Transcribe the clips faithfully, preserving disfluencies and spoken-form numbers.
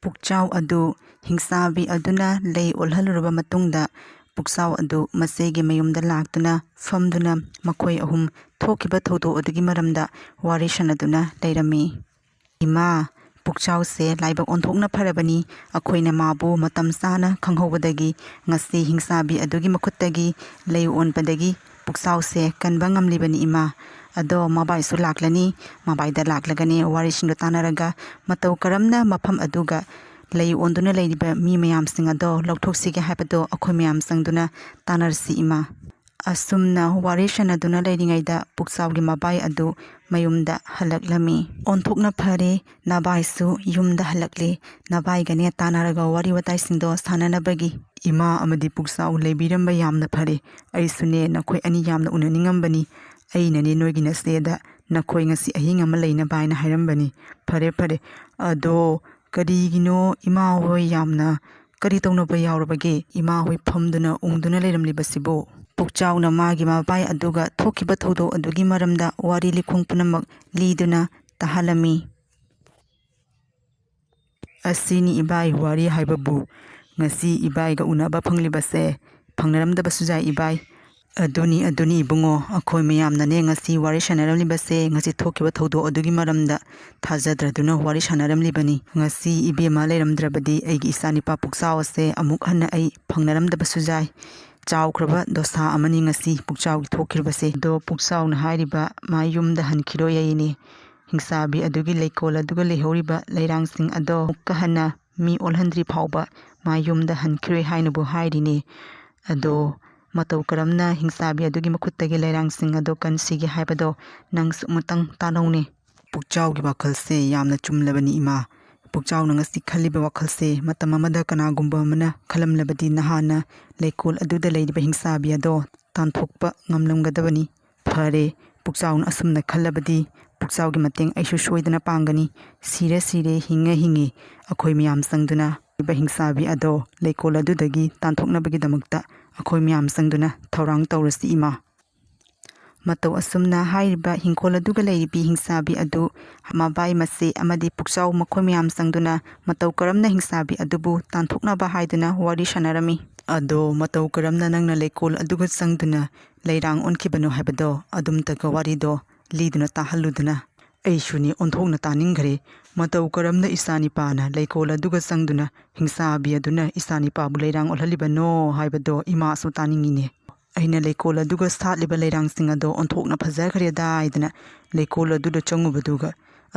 ꯄꯨꯛꯆꯥꯎ ꯑꯗꯨ ꯍꯤꯡꯆꯥꯕꯤ ꯑꯗꯨꯅ ꯂꯩ ꯑꯣꯜꯍꯜꯂꯨꯔꯕ ꯃꯇꯨꯡꯗ, ꯄꯨꯛꯆꯥꯎ ꯑꯗꯨ ꯃꯆꯦꯒꯤ ꯃꯌꯨꯝꯗ ꯂꯥꯛꯇꯨꯅ ꯐꯝꯗꯨꯅ ꯃꯈꯣꯏ ꯑꯍꯨꯝ ꯊꯣꯛꯈꯤꯕ ꯊꯧꯗꯣꯛ ꯑꯗꯨꯒꯤ ꯃꯔꯝꯗ ꯋꯥꯔꯤ ꯁꯥꯟꯅꯗꯨꯅ ꯂꯩꯔꯝꯃꯤ꯫ "ꯏꯃꯥ, ꯄꯨꯛꯆꯥꯎꯁꯦ ꯂꯥꯏꯕꯛ ꯑꯣꯟꯊꯣꯛꯅ ꯐꯔꯕꯅꯤ꯫ ꯑꯩꯈꯣꯏꯅ ꯃꯥꯕꯨ ꯃꯇꯝ ꯆꯥꯅ ꯈꯪꯍꯧꯕꯗꯒꯤ ꯉꯁꯤ ꯍꯤꯡꯆꯥꯕꯤ ꯑꯗꯨꯒꯤ ꯃꯈꯨꯠꯇꯒꯤ ꯂꯩ ꯑꯣꯟꯕꯗꯒꯤ ꯄꯨꯛꯆꯥꯎꯁꯦ ꯀꯟꯕ ꯉꯝꯂꯤꯕꯅꯤ, ꯏꯃꯥ꯫ ꯑꯗꯣ ꯃꯕꯥꯏꯁꯨ ꯂꯥꯛꯂꯅꯤ꯫ ꯃꯕꯥꯏꯗ ꯂꯥꯛꯂꯒꯅꯦ, ꯋꯥꯔꯤꯁꯤꯡꯗꯣ ꯇꯥꯟꯅꯔꯒ ꯃꯇꯧ ꯀꯔꯝꯅ ꯃꯐꯝ ꯑꯗꯨꯒ ꯂꯩ ꯑꯣꯟꯗꯨꯅ ꯂꯩꯔꯤꯕ ꯃꯤ ꯃꯌꯥꯝꯁꯤꯡ ꯑꯗꯣ ꯂꯧꯊꯣꯛꯁꯤꯒꯦ ꯍꯥꯏꯕꯗꯣ ꯑꯩꯈꯣꯏ ꯃꯌꯥꯝ ꯆꯪꯗꯨꯅ ꯇꯥꯟꯅꯔꯁꯤ, ꯏꯃꯥ"꯫ ꯑꯁꯨꯝꯅ ꯋꯥꯔꯤ ꯁꯥꯟꯅꯗꯨꯅ ꯂꯩꯔꯤꯉꯩꯗ ꯄꯨꯛꯆꯥꯎꯒꯤ ꯃꯕꯥꯏ ꯑꯗꯨ ꯃꯌꯨꯝꯗ ꯍꯜꯂꯛꯂꯝꯃꯤ꯫ "ꯑꯣꯟꯊꯣꯛꯅ ꯐꯔꯦ, ꯅꯕꯥꯏꯁꯨ ꯌꯨꯝꯗ ꯍꯜꯂꯛꯂꯦ꯫ ꯅꯕꯥꯏꯒꯅꯦ ꯇꯥꯟꯅꯔꯒ ꯋꯥꯔꯤ ꯋꯥꯇꯥꯏꯁꯤꯡꯗꯣ ꯁꯥꯟꯅꯅꯕꯒꯤ꯫ ꯏꯃꯥ ꯑꯃꯗꯤ ꯄꯨꯛꯆꯥꯎ ꯂꯩꯕꯤꯔꯝꯕ ꯌꯥꯝꯅ ꯐꯔꯦ꯫ ꯑꯩꯁꯨꯅꯦ ꯅꯈꯣꯏ ꯑꯅꯤ ꯌꯥꯝꯅ ꯎꯅꯅꯤꯡꯉꯝꯕꯅꯤ꯫ ꯑꯩꯅꯅꯦ ꯅꯣꯏꯒꯤ ꯅꯆꯦꯗ ꯅꯈꯣꯏ ꯉꯁꯤ ꯑꯍꯤꯡ ꯑꯃ ꯂꯩꯅꯕ ꯍꯥꯏꯅ ꯍꯥꯏꯔꯝꯕꯅꯤ꯫ ꯐꯔꯦ, ꯐꯔꯦ꯫ ꯑꯗꯣ ꯀꯔꯤꯒꯤꯅꯣ ꯏꯃꯥ ꯍꯣꯏ ꯌꯥꯝꯅ ꯀꯔꯤ ꯇꯧꯅꯕ ꯌꯥꯎꯔꯕꯒꯦ? ꯏꯃꯥ ꯍꯣꯏ ꯐꯝꯗꯨꯅ ꯎꯪꯗꯨꯅ ꯂꯩꯔꯝꯂꯤꯕꯁꯤꯕꯨ?" ꯄꯨꯛꯆꯥꯎꯅ ꯃꯥꯒꯤ ꯃꯕꯥꯏ ꯑꯗꯨꯒ ꯊꯣꯛꯈꯤꯕ ꯊꯧꯗꯣꯛ ꯑꯗꯨꯒꯤ ꯃꯔꯝꯗ ꯋꯥꯔꯤ ꯂꯤꯈꯣꯡ ꯄꯨꯝꯅꯃꯛ ꯂꯤꯗꯨꯅ ꯇꯥꯍꯜꯂꯝꯃꯤ꯫ "ꯑꯁꯤꯅꯤ ꯏꯕꯥꯏ, ꯋꯥꯔꯤ ꯍꯥꯏꯕꯕꯨ꯫ ꯉꯁꯤ ꯏꯕꯥꯏꯒ ꯎꯅꯕ ꯐꯪꯂꯤꯕꯁꯦ ꯐꯪꯅꯔꯝꯗꯕꯁꯨ ꯌꯥꯏ ꯏꯕꯥꯏ"꯫ "ꯑꯗꯨꯅꯤ, ꯑꯗꯨꯅꯤ ꯏꯕꯨꯡꯉꯣ, ꯑꯩꯈꯣꯏ ꯃꯌꯥꯝꯅꯅꯦ ꯉꯁꯤ ꯋꯥꯔꯤ ꯁꯥꯟꯅꯔꯝꯂꯤꯕꯁꯦ ꯉꯁꯤ ꯊꯣꯛꯈꯤꯕ ꯊꯧꯗꯣꯛ ꯑꯗꯨꯒꯤ ꯃꯔꯝꯗ ꯊꯥꯖꯗ꯭ꯔꯗꯨꯅ ꯋꯥꯔꯤ ꯁꯥꯟꯅꯔꯝꯂꯤꯕꯅꯤ꯫ ꯉꯁꯤ ꯏꯕꯦꯝꯃ ꯂꯩꯔꯝꯗ꯭ꯔꯕꯗꯤ ꯑꯩꯒꯤ ꯏꯆꯥꯅꯤꯄꯥ ꯄꯨꯛꯆꯥꯎ ꯑꯁꯦ ꯑꯃꯨꯛ ꯍꯟꯅ ꯑꯩ ꯐꯪꯅꯔꯝꯗꯕꯁꯨ ꯌꯥꯏ꯫ ꯆꯥꯎꯈ꯭ꯔꯕ ꯗꯣꯁꯥ ꯑꯃꯅꯤ ꯉꯁꯤ ꯄꯨꯛꯆꯥꯎꯒꯤ ꯊꯣꯛꯈꯤꯕꯁꯦ"꯫ ꯑꯗꯣ ꯄꯨꯛꯆꯥꯎꯅ ꯍꯥꯏꯔꯤꯕ ꯃꯥ ꯌꯨꯝꯗ ꯍꯟꯈꯤꯔꯣꯏ ꯍꯥꯏꯅꯦ꯫ ꯍꯤꯡꯆꯥꯕꯤ ꯑꯗꯨꯒꯤ ꯂꯩꯀꯣꯜ ꯑꯗꯨꯒ ꯂꯩꯍꯧꯔꯤꯕ ꯂꯩꯔꯥꯡꯁꯤꯡ ꯑꯗꯣ ꯑꯃꯨꯛꯀ ꯍꯟꯅ ꯃꯤ ꯑꯣꯜꯍꯟꯗ꯭ꯔꯤ ꯐꯥꯎꯕ ꯃꯥ ꯌꯨꯝꯗ ꯍꯟꯈꯤꯔꯣꯏ ꯍꯥꯏꯅꯕꯨ ꯍꯥꯏꯔꯤꯅꯦ꯫ ꯑꯗꯣ ꯃꯇꯧ ꯀꯔꯝꯅ ꯍꯤꯡꯆꯥꯕꯤ ꯑꯗꯨꯒꯤ ꯃꯈꯨꯠꯇꯒꯤ ꯂꯩꯔꯥꯡꯁꯤꯡ ꯑꯗꯣ ꯀꯟꯁꯤꯒꯦ ꯍꯥꯏꯕꯗꯣ ꯅꯪꯁꯨ ꯑꯃꯨꯛꯇꯪ ꯇꯥꯅꯧꯅꯦ꯫ ꯄꯨꯛꯆꯥꯎꯒꯤ ꯋꯥꯈꯜꯁꯦ ꯌꯥꯝꯅ ꯆꯨꯝꯂꯕꯅꯤ ꯏꯃꯥ꯫ ꯄꯨꯛꯆꯥꯎꯅ ꯉꯁꯤ ꯈꯜꯂꯤꯕ ꯋꯥꯈꯜꯁꯦ ꯃꯇꯝ ꯑꯃꯗ ꯀꯅꯥꯒꯨꯝꯕ ꯑꯃꯅ ꯈꯜꯂꯝꯂꯕꯗꯤ ꯅꯍꯥꯟꯅ ꯂꯩꯀꯣꯜ ꯑꯗꯨꯗ ꯂꯩꯔꯤꯕ ꯍꯤꯡꯆꯥꯕꯤ ꯑꯗꯣ ꯇꯥꯟꯊꯣꯛꯄ ꯉꯝꯂꯝꯒꯗꯕꯅꯤ꯫ ꯐꯔꯦ, ꯄꯨꯛꯆꯥꯎꯅ ꯑꯁꯨꯝꯅ ꯈꯜꯂꯕꯗꯤ ꯄꯨꯛꯆꯥꯎꯒꯤ ꯃꯇꯦꯡ ꯑꯩꯁꯨ ꯁꯣꯏꯗꯅ ꯄꯥꯡꯒꯅꯤ꯫ ꯁꯤꯔꯦ ꯁꯤꯔꯦ, ꯍꯤꯡꯉꯦ ꯍꯤꯡꯉꯦ, ꯑꯩꯈꯣꯏ ꯃꯌꯥꯝ ꯆꯪꯗꯨꯅ ꯍꯤꯡꯆꯥꯕꯤ ꯑꯗꯣ ꯂꯩꯀꯣꯜ ꯑꯗꯨꯗꯒꯤ ꯇꯥꯟꯊꯣꯛꯅꯕꯒꯤꯗꯃꯛꯇ ꯑꯩꯈꯣꯏ ꯃꯌꯥꯝ ꯆꯪꯗꯨꯅ ꯊꯧꯔꯥꯡ ꯇꯧꯔꯁꯤ ꯏꯃꯥ꯫ ꯃꯇꯧ ꯑꯁꯨꯝꯅ ꯍꯥꯏꯔꯤꯕ ꯍꯤꯡꯈꯣꯜ ꯑꯗꯨꯒ ꯂꯩꯔꯤꯕꯤ ꯍꯤꯡꯆꯥꯕꯤ ꯑꯗꯨ ꯃꯕꯥꯏ ꯃꯆꯦ ꯑꯃꯗꯤ ꯄꯨꯛꯆꯥꯎ ꯃꯈꯣꯏ ꯃꯌꯥꯝ ꯆꯪꯗꯨꯅ ꯃꯇꯧ ꯀꯔꯝꯅ ꯍꯤꯡꯆꯥꯕꯤ ꯑꯗꯨꯕꯨ ꯇꯥꯟꯊꯣꯛꯅꯕ ꯍꯥꯏꯗꯨꯅ ꯋꯥꯔꯤ ꯁꯥꯟꯅꯔꯝꯃꯤ꯫ ꯑꯗꯣ ꯃꯇꯧ ꯀꯔꯝꯅ ꯅꯪꯅ ꯂꯩꯀꯣꯜ ꯑꯗꯨꯒ ꯆꯪꯗꯨꯅ ꯂꯩꯔꯥꯡ ꯑꯣꯟꯈꯤꯕꯅꯣ ꯍꯥꯏꯕꯗꯣ ꯑꯗꯨꯝꯇꯒ ꯋꯥꯔꯤꯗꯣ ꯂꯤꯗꯨꯅ ꯇꯥꯍꯜꯂꯨꯗꯅ꯫ ꯑꯩꯁꯨꯅꯤ ꯑꯣꯟꯊꯣꯛꯅ ꯇꯥꯅꯤꯡꯈ꯭ꯔꯦ꯫ ꯃꯇꯧ ꯀꯔꯝꯅ ꯏꯆꯥꯅꯤꯄꯥꯅ ꯂꯩꯀꯣꯜ ꯑꯗꯨꯒ ꯆꯪꯗꯨꯅ ꯍꯤꯡꯆꯥꯕꯤ ꯑꯗꯨꯅ ꯏꯆꯥꯅꯤꯄꯥꯕꯨ ꯂꯩꯔꯥꯡ ꯑꯣꯜꯍꯜꯂꯤꯕꯅꯣ ꯍꯥꯏꯕꯗꯣ ꯏꯃꯥꯁꯨ ꯇꯥꯅꯤꯡꯉꯤꯅꯦ꯫ ꯑꯩꯅ ꯂꯩꯀꯣꯜ ꯑꯗꯨꯒ ꯁꯥꯠꯂꯤꯕ ꯂꯩꯔꯥꯡꯁꯤꯡ ꯑꯗꯣ ꯑꯣꯟꯊꯣꯛꯅ ꯐꯖꯈ꯭ꯔꯦꯗꯥ ꯍꯥꯏꯗꯅ ꯂꯩꯀꯣꯜ ꯑꯗꯨꯗ ꯆꯪꯉꯨꯕꯗꯨꯒ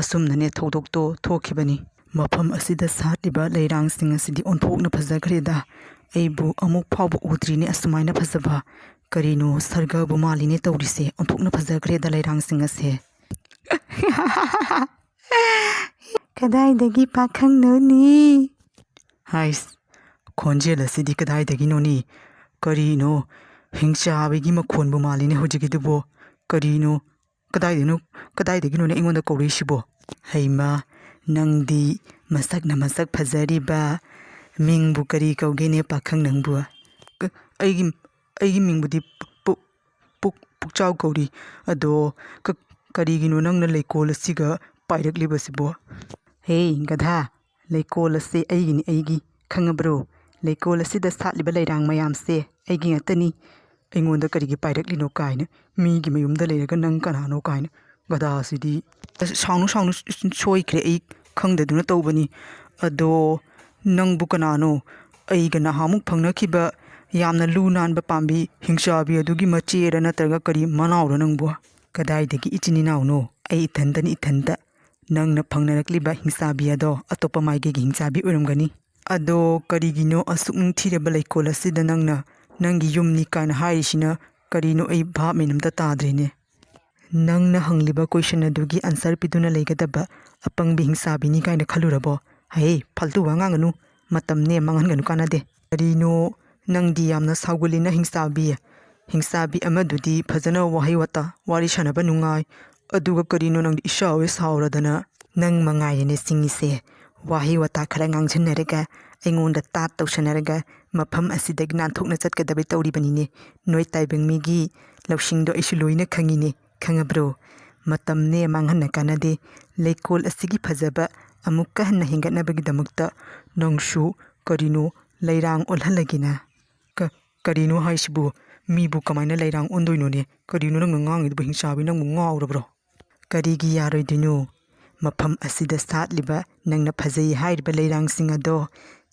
ꯑꯁꯨꯝꯅꯅꯦ ꯊꯧꯗꯣꯛꯇꯣ ꯊꯣꯛꯈꯤꯕꯅꯤ꯫ ꯃꯐꯝ ꯑꯁꯤꯗ ꯁꯥꯠꯂꯤꯕ ꯂꯩꯔꯥꯡꯁꯤꯡ ꯑꯁꯤꯗꯤ ꯑꯣꯟꯊꯣꯛꯅ ꯐꯖꯈ꯭ꯔꯦꯗ꯫ ꯑꯩꯕꯨ ꯑꯃꯨꯛ ꯐꯥꯎꯕ ꯎꯗ꯭ꯔꯤꯅꯦ ꯑꯁꯨꯃꯥꯏꯅ ꯐꯖꯕ꯫ ꯀꯔꯤꯅꯣ ꯁꯔꯒꯕꯨ ꯃꯥꯜꯂꯤꯅꯦ ꯇꯧꯔꯤꯁꯦ꯫ ꯑꯣꯟꯊꯣꯛꯅ ꯐꯖꯈ꯭ꯔꯦꯗ ꯂꯩꯔꯥꯡꯁꯤꯡ ꯑꯁꯦ꯫ ꯀꯗꯥꯏꯗꯒꯤ ꯄꯥꯈꯪꯅꯣꯅꯤ? ꯍꯥꯏꯁ, ꯈꯣꯟꯖꯦꯜ ꯑꯁꯤꯗꯤ ꯀꯗꯥꯏꯗꯒꯤꯅꯣꯅꯤ? ꯀꯔꯤꯅꯣ? ꯍꯤꯡꯆꯥꯕꯤꯒꯤ ꯃꯈꯣꯟꯕꯨ ꯃꯥꯜꯂꯤꯅꯦ ꯍꯧꯖꯤꯛꯀꯤꯗꯨꯕꯣ꯫ ꯀꯔꯤꯅꯣ? ꯀꯗꯥꯏꯗꯅꯣ, ꯀꯗꯥꯏꯗꯒꯤꯅꯣꯅꯦ ꯑꯩꯉꯣꯟꯗ ꯀꯧꯔꯛꯏꯁꯤꯕꯣ? ꯍꯩꯃꯥ, ꯅꯪꯗꯤ ꯃꯁꯛꯅ ꯃꯁꯛ ꯐꯖꯔꯤꯕ꯫ ꯃꯤꯡꯕꯨ ꯀꯔꯤ ꯀꯧꯒꯦꯅꯦ ꯄꯥꯈꯪ ꯅꯪꯕꯨ? ꯀ-, ꯑꯩꯒꯤ, ꯑꯩꯒꯤ ꯃꯤꯡꯕꯨꯗꯤ ꯄꯨ-, ꯄꯨ-, ꯄꯨꯛ-, ꯄꯨꯛꯆꯥꯎ ꯀꯧꯔꯤ꯫ ꯑꯗꯣ ꯀ-, ꯀꯔꯤꯒꯤꯅꯣ ꯅꯪꯅ ꯂꯩꯀꯣꯜ ꯑꯁꯤꯒ ꯄꯥꯏꯔꯛꯂꯤꯕꯁꯤꯕꯣ? ꯍꯦ ꯒꯙꯥ, ꯂꯩꯀꯣꯜ ꯑꯁꯦ ꯑꯩꯒꯤꯅꯤ, ꯑꯩꯒꯤ꯫ ꯈꯪꯉꯕ꯭ꯔꯣ? ꯂꯩꯀꯣꯜ ꯑꯁꯤꯗ ꯁꯥꯠꯂꯤꯕ ꯂꯩꯔꯥꯡ ꯃꯌꯥꯝꯁꯦ ꯑꯩꯒꯤ ꯉꯥꯛꯇꯅꯤ꯫ ꯑꯩꯉꯣꯟꯗ ꯀꯔꯤꯒꯤ ꯄꯥꯏꯔꯛꯂꯤꯅꯣ ꯀꯥꯏꯅ, ꯃꯤꯒꯤ ꯃꯌꯨꯝꯗ ꯂꯩꯔꯒ ꯅꯪ ꯀꯅꯥꯅꯣ ꯀꯥꯏꯅ꯫ ꯒꯙꯥꯁꯤꯗꯤ꯫ ꯑꯁ, ꯁꯥꯎꯅꯨ, ꯁꯥꯎꯅꯨ, ꯁ-, ꯁ-, ꯁꯣꯏꯈ꯭ꯔꯦ, ꯑꯩ ꯈꯪꯗꯗꯨꯅ ꯇꯧꯕꯅꯤ꯫ ꯑꯗꯣ ꯅꯪꯕꯨ ꯀꯅꯥꯅꯣ? ꯑꯩꯒ ꯅꯍꯥꯟꯃꯨꯛ ꯐꯪꯅꯈꯤꯕ ꯌꯥꯝꯅ ꯂꯨ ꯅꯥꯟꯕ ꯄꯥꯝꯕꯤ ꯍꯤꯡꯆꯥꯕꯤ ꯑꯗꯨꯒꯤ ꯃꯆꯦꯔ ꯅꯠꯇ꯭ꯔꯒ ꯀꯔꯤ ꯃꯅꯥꯎꯔ ꯅꯪꯕꯨ? ꯀꯗꯥꯏꯗꯒꯤ ꯏꯆꯤꯟ ꯏꯅꯥꯎꯅꯣ? ꯑꯩ ꯏꯊꯟꯇꯅꯤ, ꯏꯊꯟꯇ꯫ ꯅꯪꯅ ꯐꯪꯅꯔꯛꯂꯤꯕ ꯍꯤꯡꯆꯥꯕꯤ ꯑꯗꯣ ꯑꯇꯣꯞꯄ ꯃꯥꯏꯀꯩꯒꯤ ꯍꯤꯡꯆꯥꯕꯤ ꯑꯣꯏꯔꯝꯒꯅꯤ꯫ ꯑꯗꯣ ꯀꯔꯤꯒꯤꯅꯣ ꯑꯁꯨꯛ ꯅꯤꯡꯊꯤꯔꯕ ꯂꯩꯀꯣꯜ ꯑꯁꯤꯗ ꯅꯪꯅ ꯅꯪꯒꯤ ꯌꯨꯝꯅꯤ ꯀꯥꯏꯅ ꯍꯥꯏꯔꯤꯁꯤꯅ? ꯀꯔꯤꯅꯣ, ꯑꯩ ꯚꯥꯞ ꯃꯦꯟ ꯑꯝꯇ ꯇꯥꯗ꯭ꯔꯦꯅꯦ꯫ ꯅꯪꯅ ꯍꯪꯂꯤꯕ question ꯑꯗꯨꯒꯤ answer ꯄꯤꯗꯨꯅ ꯂꯩꯒꯗꯕ ꯑꯄꯪꯕꯤ ꯍꯤꯡꯆꯥꯕꯤꯅꯤ ꯀꯥꯏꯅ ꯈꯜꯂꯨꯔꯕꯣ? ꯍꯦ, ꯐꯥꯜꯇꯨ ꯋꯥ ꯉꯥꯡꯒꯅꯨ, ꯃꯇꯝꯅꯦ ꯃꯥꯡꯍꯟꯒꯅꯨ, ꯀꯥꯟꯅꯗꯦ꯫ ꯀꯔꯤꯅꯣ, ꯅꯪꯗꯤ ꯌꯥꯝꯅ ꯁꯥꯎꯒꯜꯂꯤꯅ ꯍꯤꯡꯆꯥꯕꯤ꯫ ꯍꯤꯡꯆꯥꯕꯤ ꯑꯃꯗꯨꯗꯤ ꯐꯖꯅ ꯋꯥꯍꯩ ꯋꯥꯇꯥ ꯋꯥꯔꯤ ꯁꯥꯟꯅꯕ ꯅꯨꯡꯉꯥꯏ, ꯑꯗꯨꯒ ꯀꯔꯤꯅꯣ ꯅꯪꯗꯤ ꯏꯁꯥꯎ ꯍꯦꯛ ꯁꯥꯎꯔꯗꯅ? ꯅꯪ ꯃꯉꯥꯏꯔꯦꯅꯦ ꯆꯤꯡꯉꯤꯁꯦ꯫ ꯋꯥꯍꯩ ꯋꯥꯇꯥ ꯈꯔ ꯉꯥꯡꯁꯤꯟꯅꯔꯒ, ꯑꯩꯉꯣꯟꯗ ꯇꯥꯠ ꯇꯧꯁꯟꯅꯔꯒ ꯃꯐꯝ ꯑꯁꯤꯗꯒꯤ ꯅꯥꯟꯊꯣꯛꯅ ꯆꯠꯀꯗꯕꯩ ꯇꯧꯔꯤꯕꯅꯤꯅꯦ꯫ ꯅꯣꯏ ꯇꯥꯏꯕꯪ ꯃꯤꯒꯤ ꯂꯧꯁꯤꯡꯗꯣ ꯑꯩꯁꯨ ꯂꯣꯏꯅ ꯈꯪꯉꯤꯅꯦ, ꯈꯪꯉꯕ꯭ꯔꯣ? ꯃꯇꯝꯅꯦ ꯃꯥꯡꯍꯟꯅ ꯀꯥꯟꯅꯗꯦ꯫ ꯂꯩꯀꯣꯜ ꯑꯁꯤꯒꯤ ꯐꯖꯕ ꯑꯃꯨꯛꯀ ꯍꯟꯅ ꯍꯦꯟꯒꯠꯅꯕꯒꯤꯗꯃꯛꯇ ꯅꯪꯁꯨ ꯀꯔꯤꯅꯣ ꯂꯩꯔꯥꯡ ꯑꯣꯜꯍꯜꯂꯒꯦꯅ? ꯀ-, ꯀꯔꯤꯅꯣ ꯍꯥꯏꯁꯤꯕꯨ? ꯃꯤꯕꯨ ꯀꯃꯥꯏꯅ ꯂꯩꯔꯥꯡ ꯑꯣꯟꯗꯣꯏꯅꯣꯅꯦ? ꯀꯔꯤꯅꯣ ꯅꯪꯅ ꯉꯥꯡꯉꯤꯗꯨꯕꯨ, ꯍꯤꯡꯆꯥꯕꯤ, ꯅꯪꯕꯨ ꯉꯥꯎꯔꯕ꯭ꯔꯣ? ꯀꯔꯤꯒꯤ ꯌꯥꯔꯣꯏꯗꯣꯏꯅꯣ? ꯃꯐꯝ ꯑꯁꯤꯗ ꯁꯥꯠꯂꯤꯕ ꯅꯪꯅ ꯐꯖꯩ ꯍꯥꯏꯔꯤꯕ ꯂꯩꯔꯥꯡꯁꯤꯡ ꯑꯗꯣ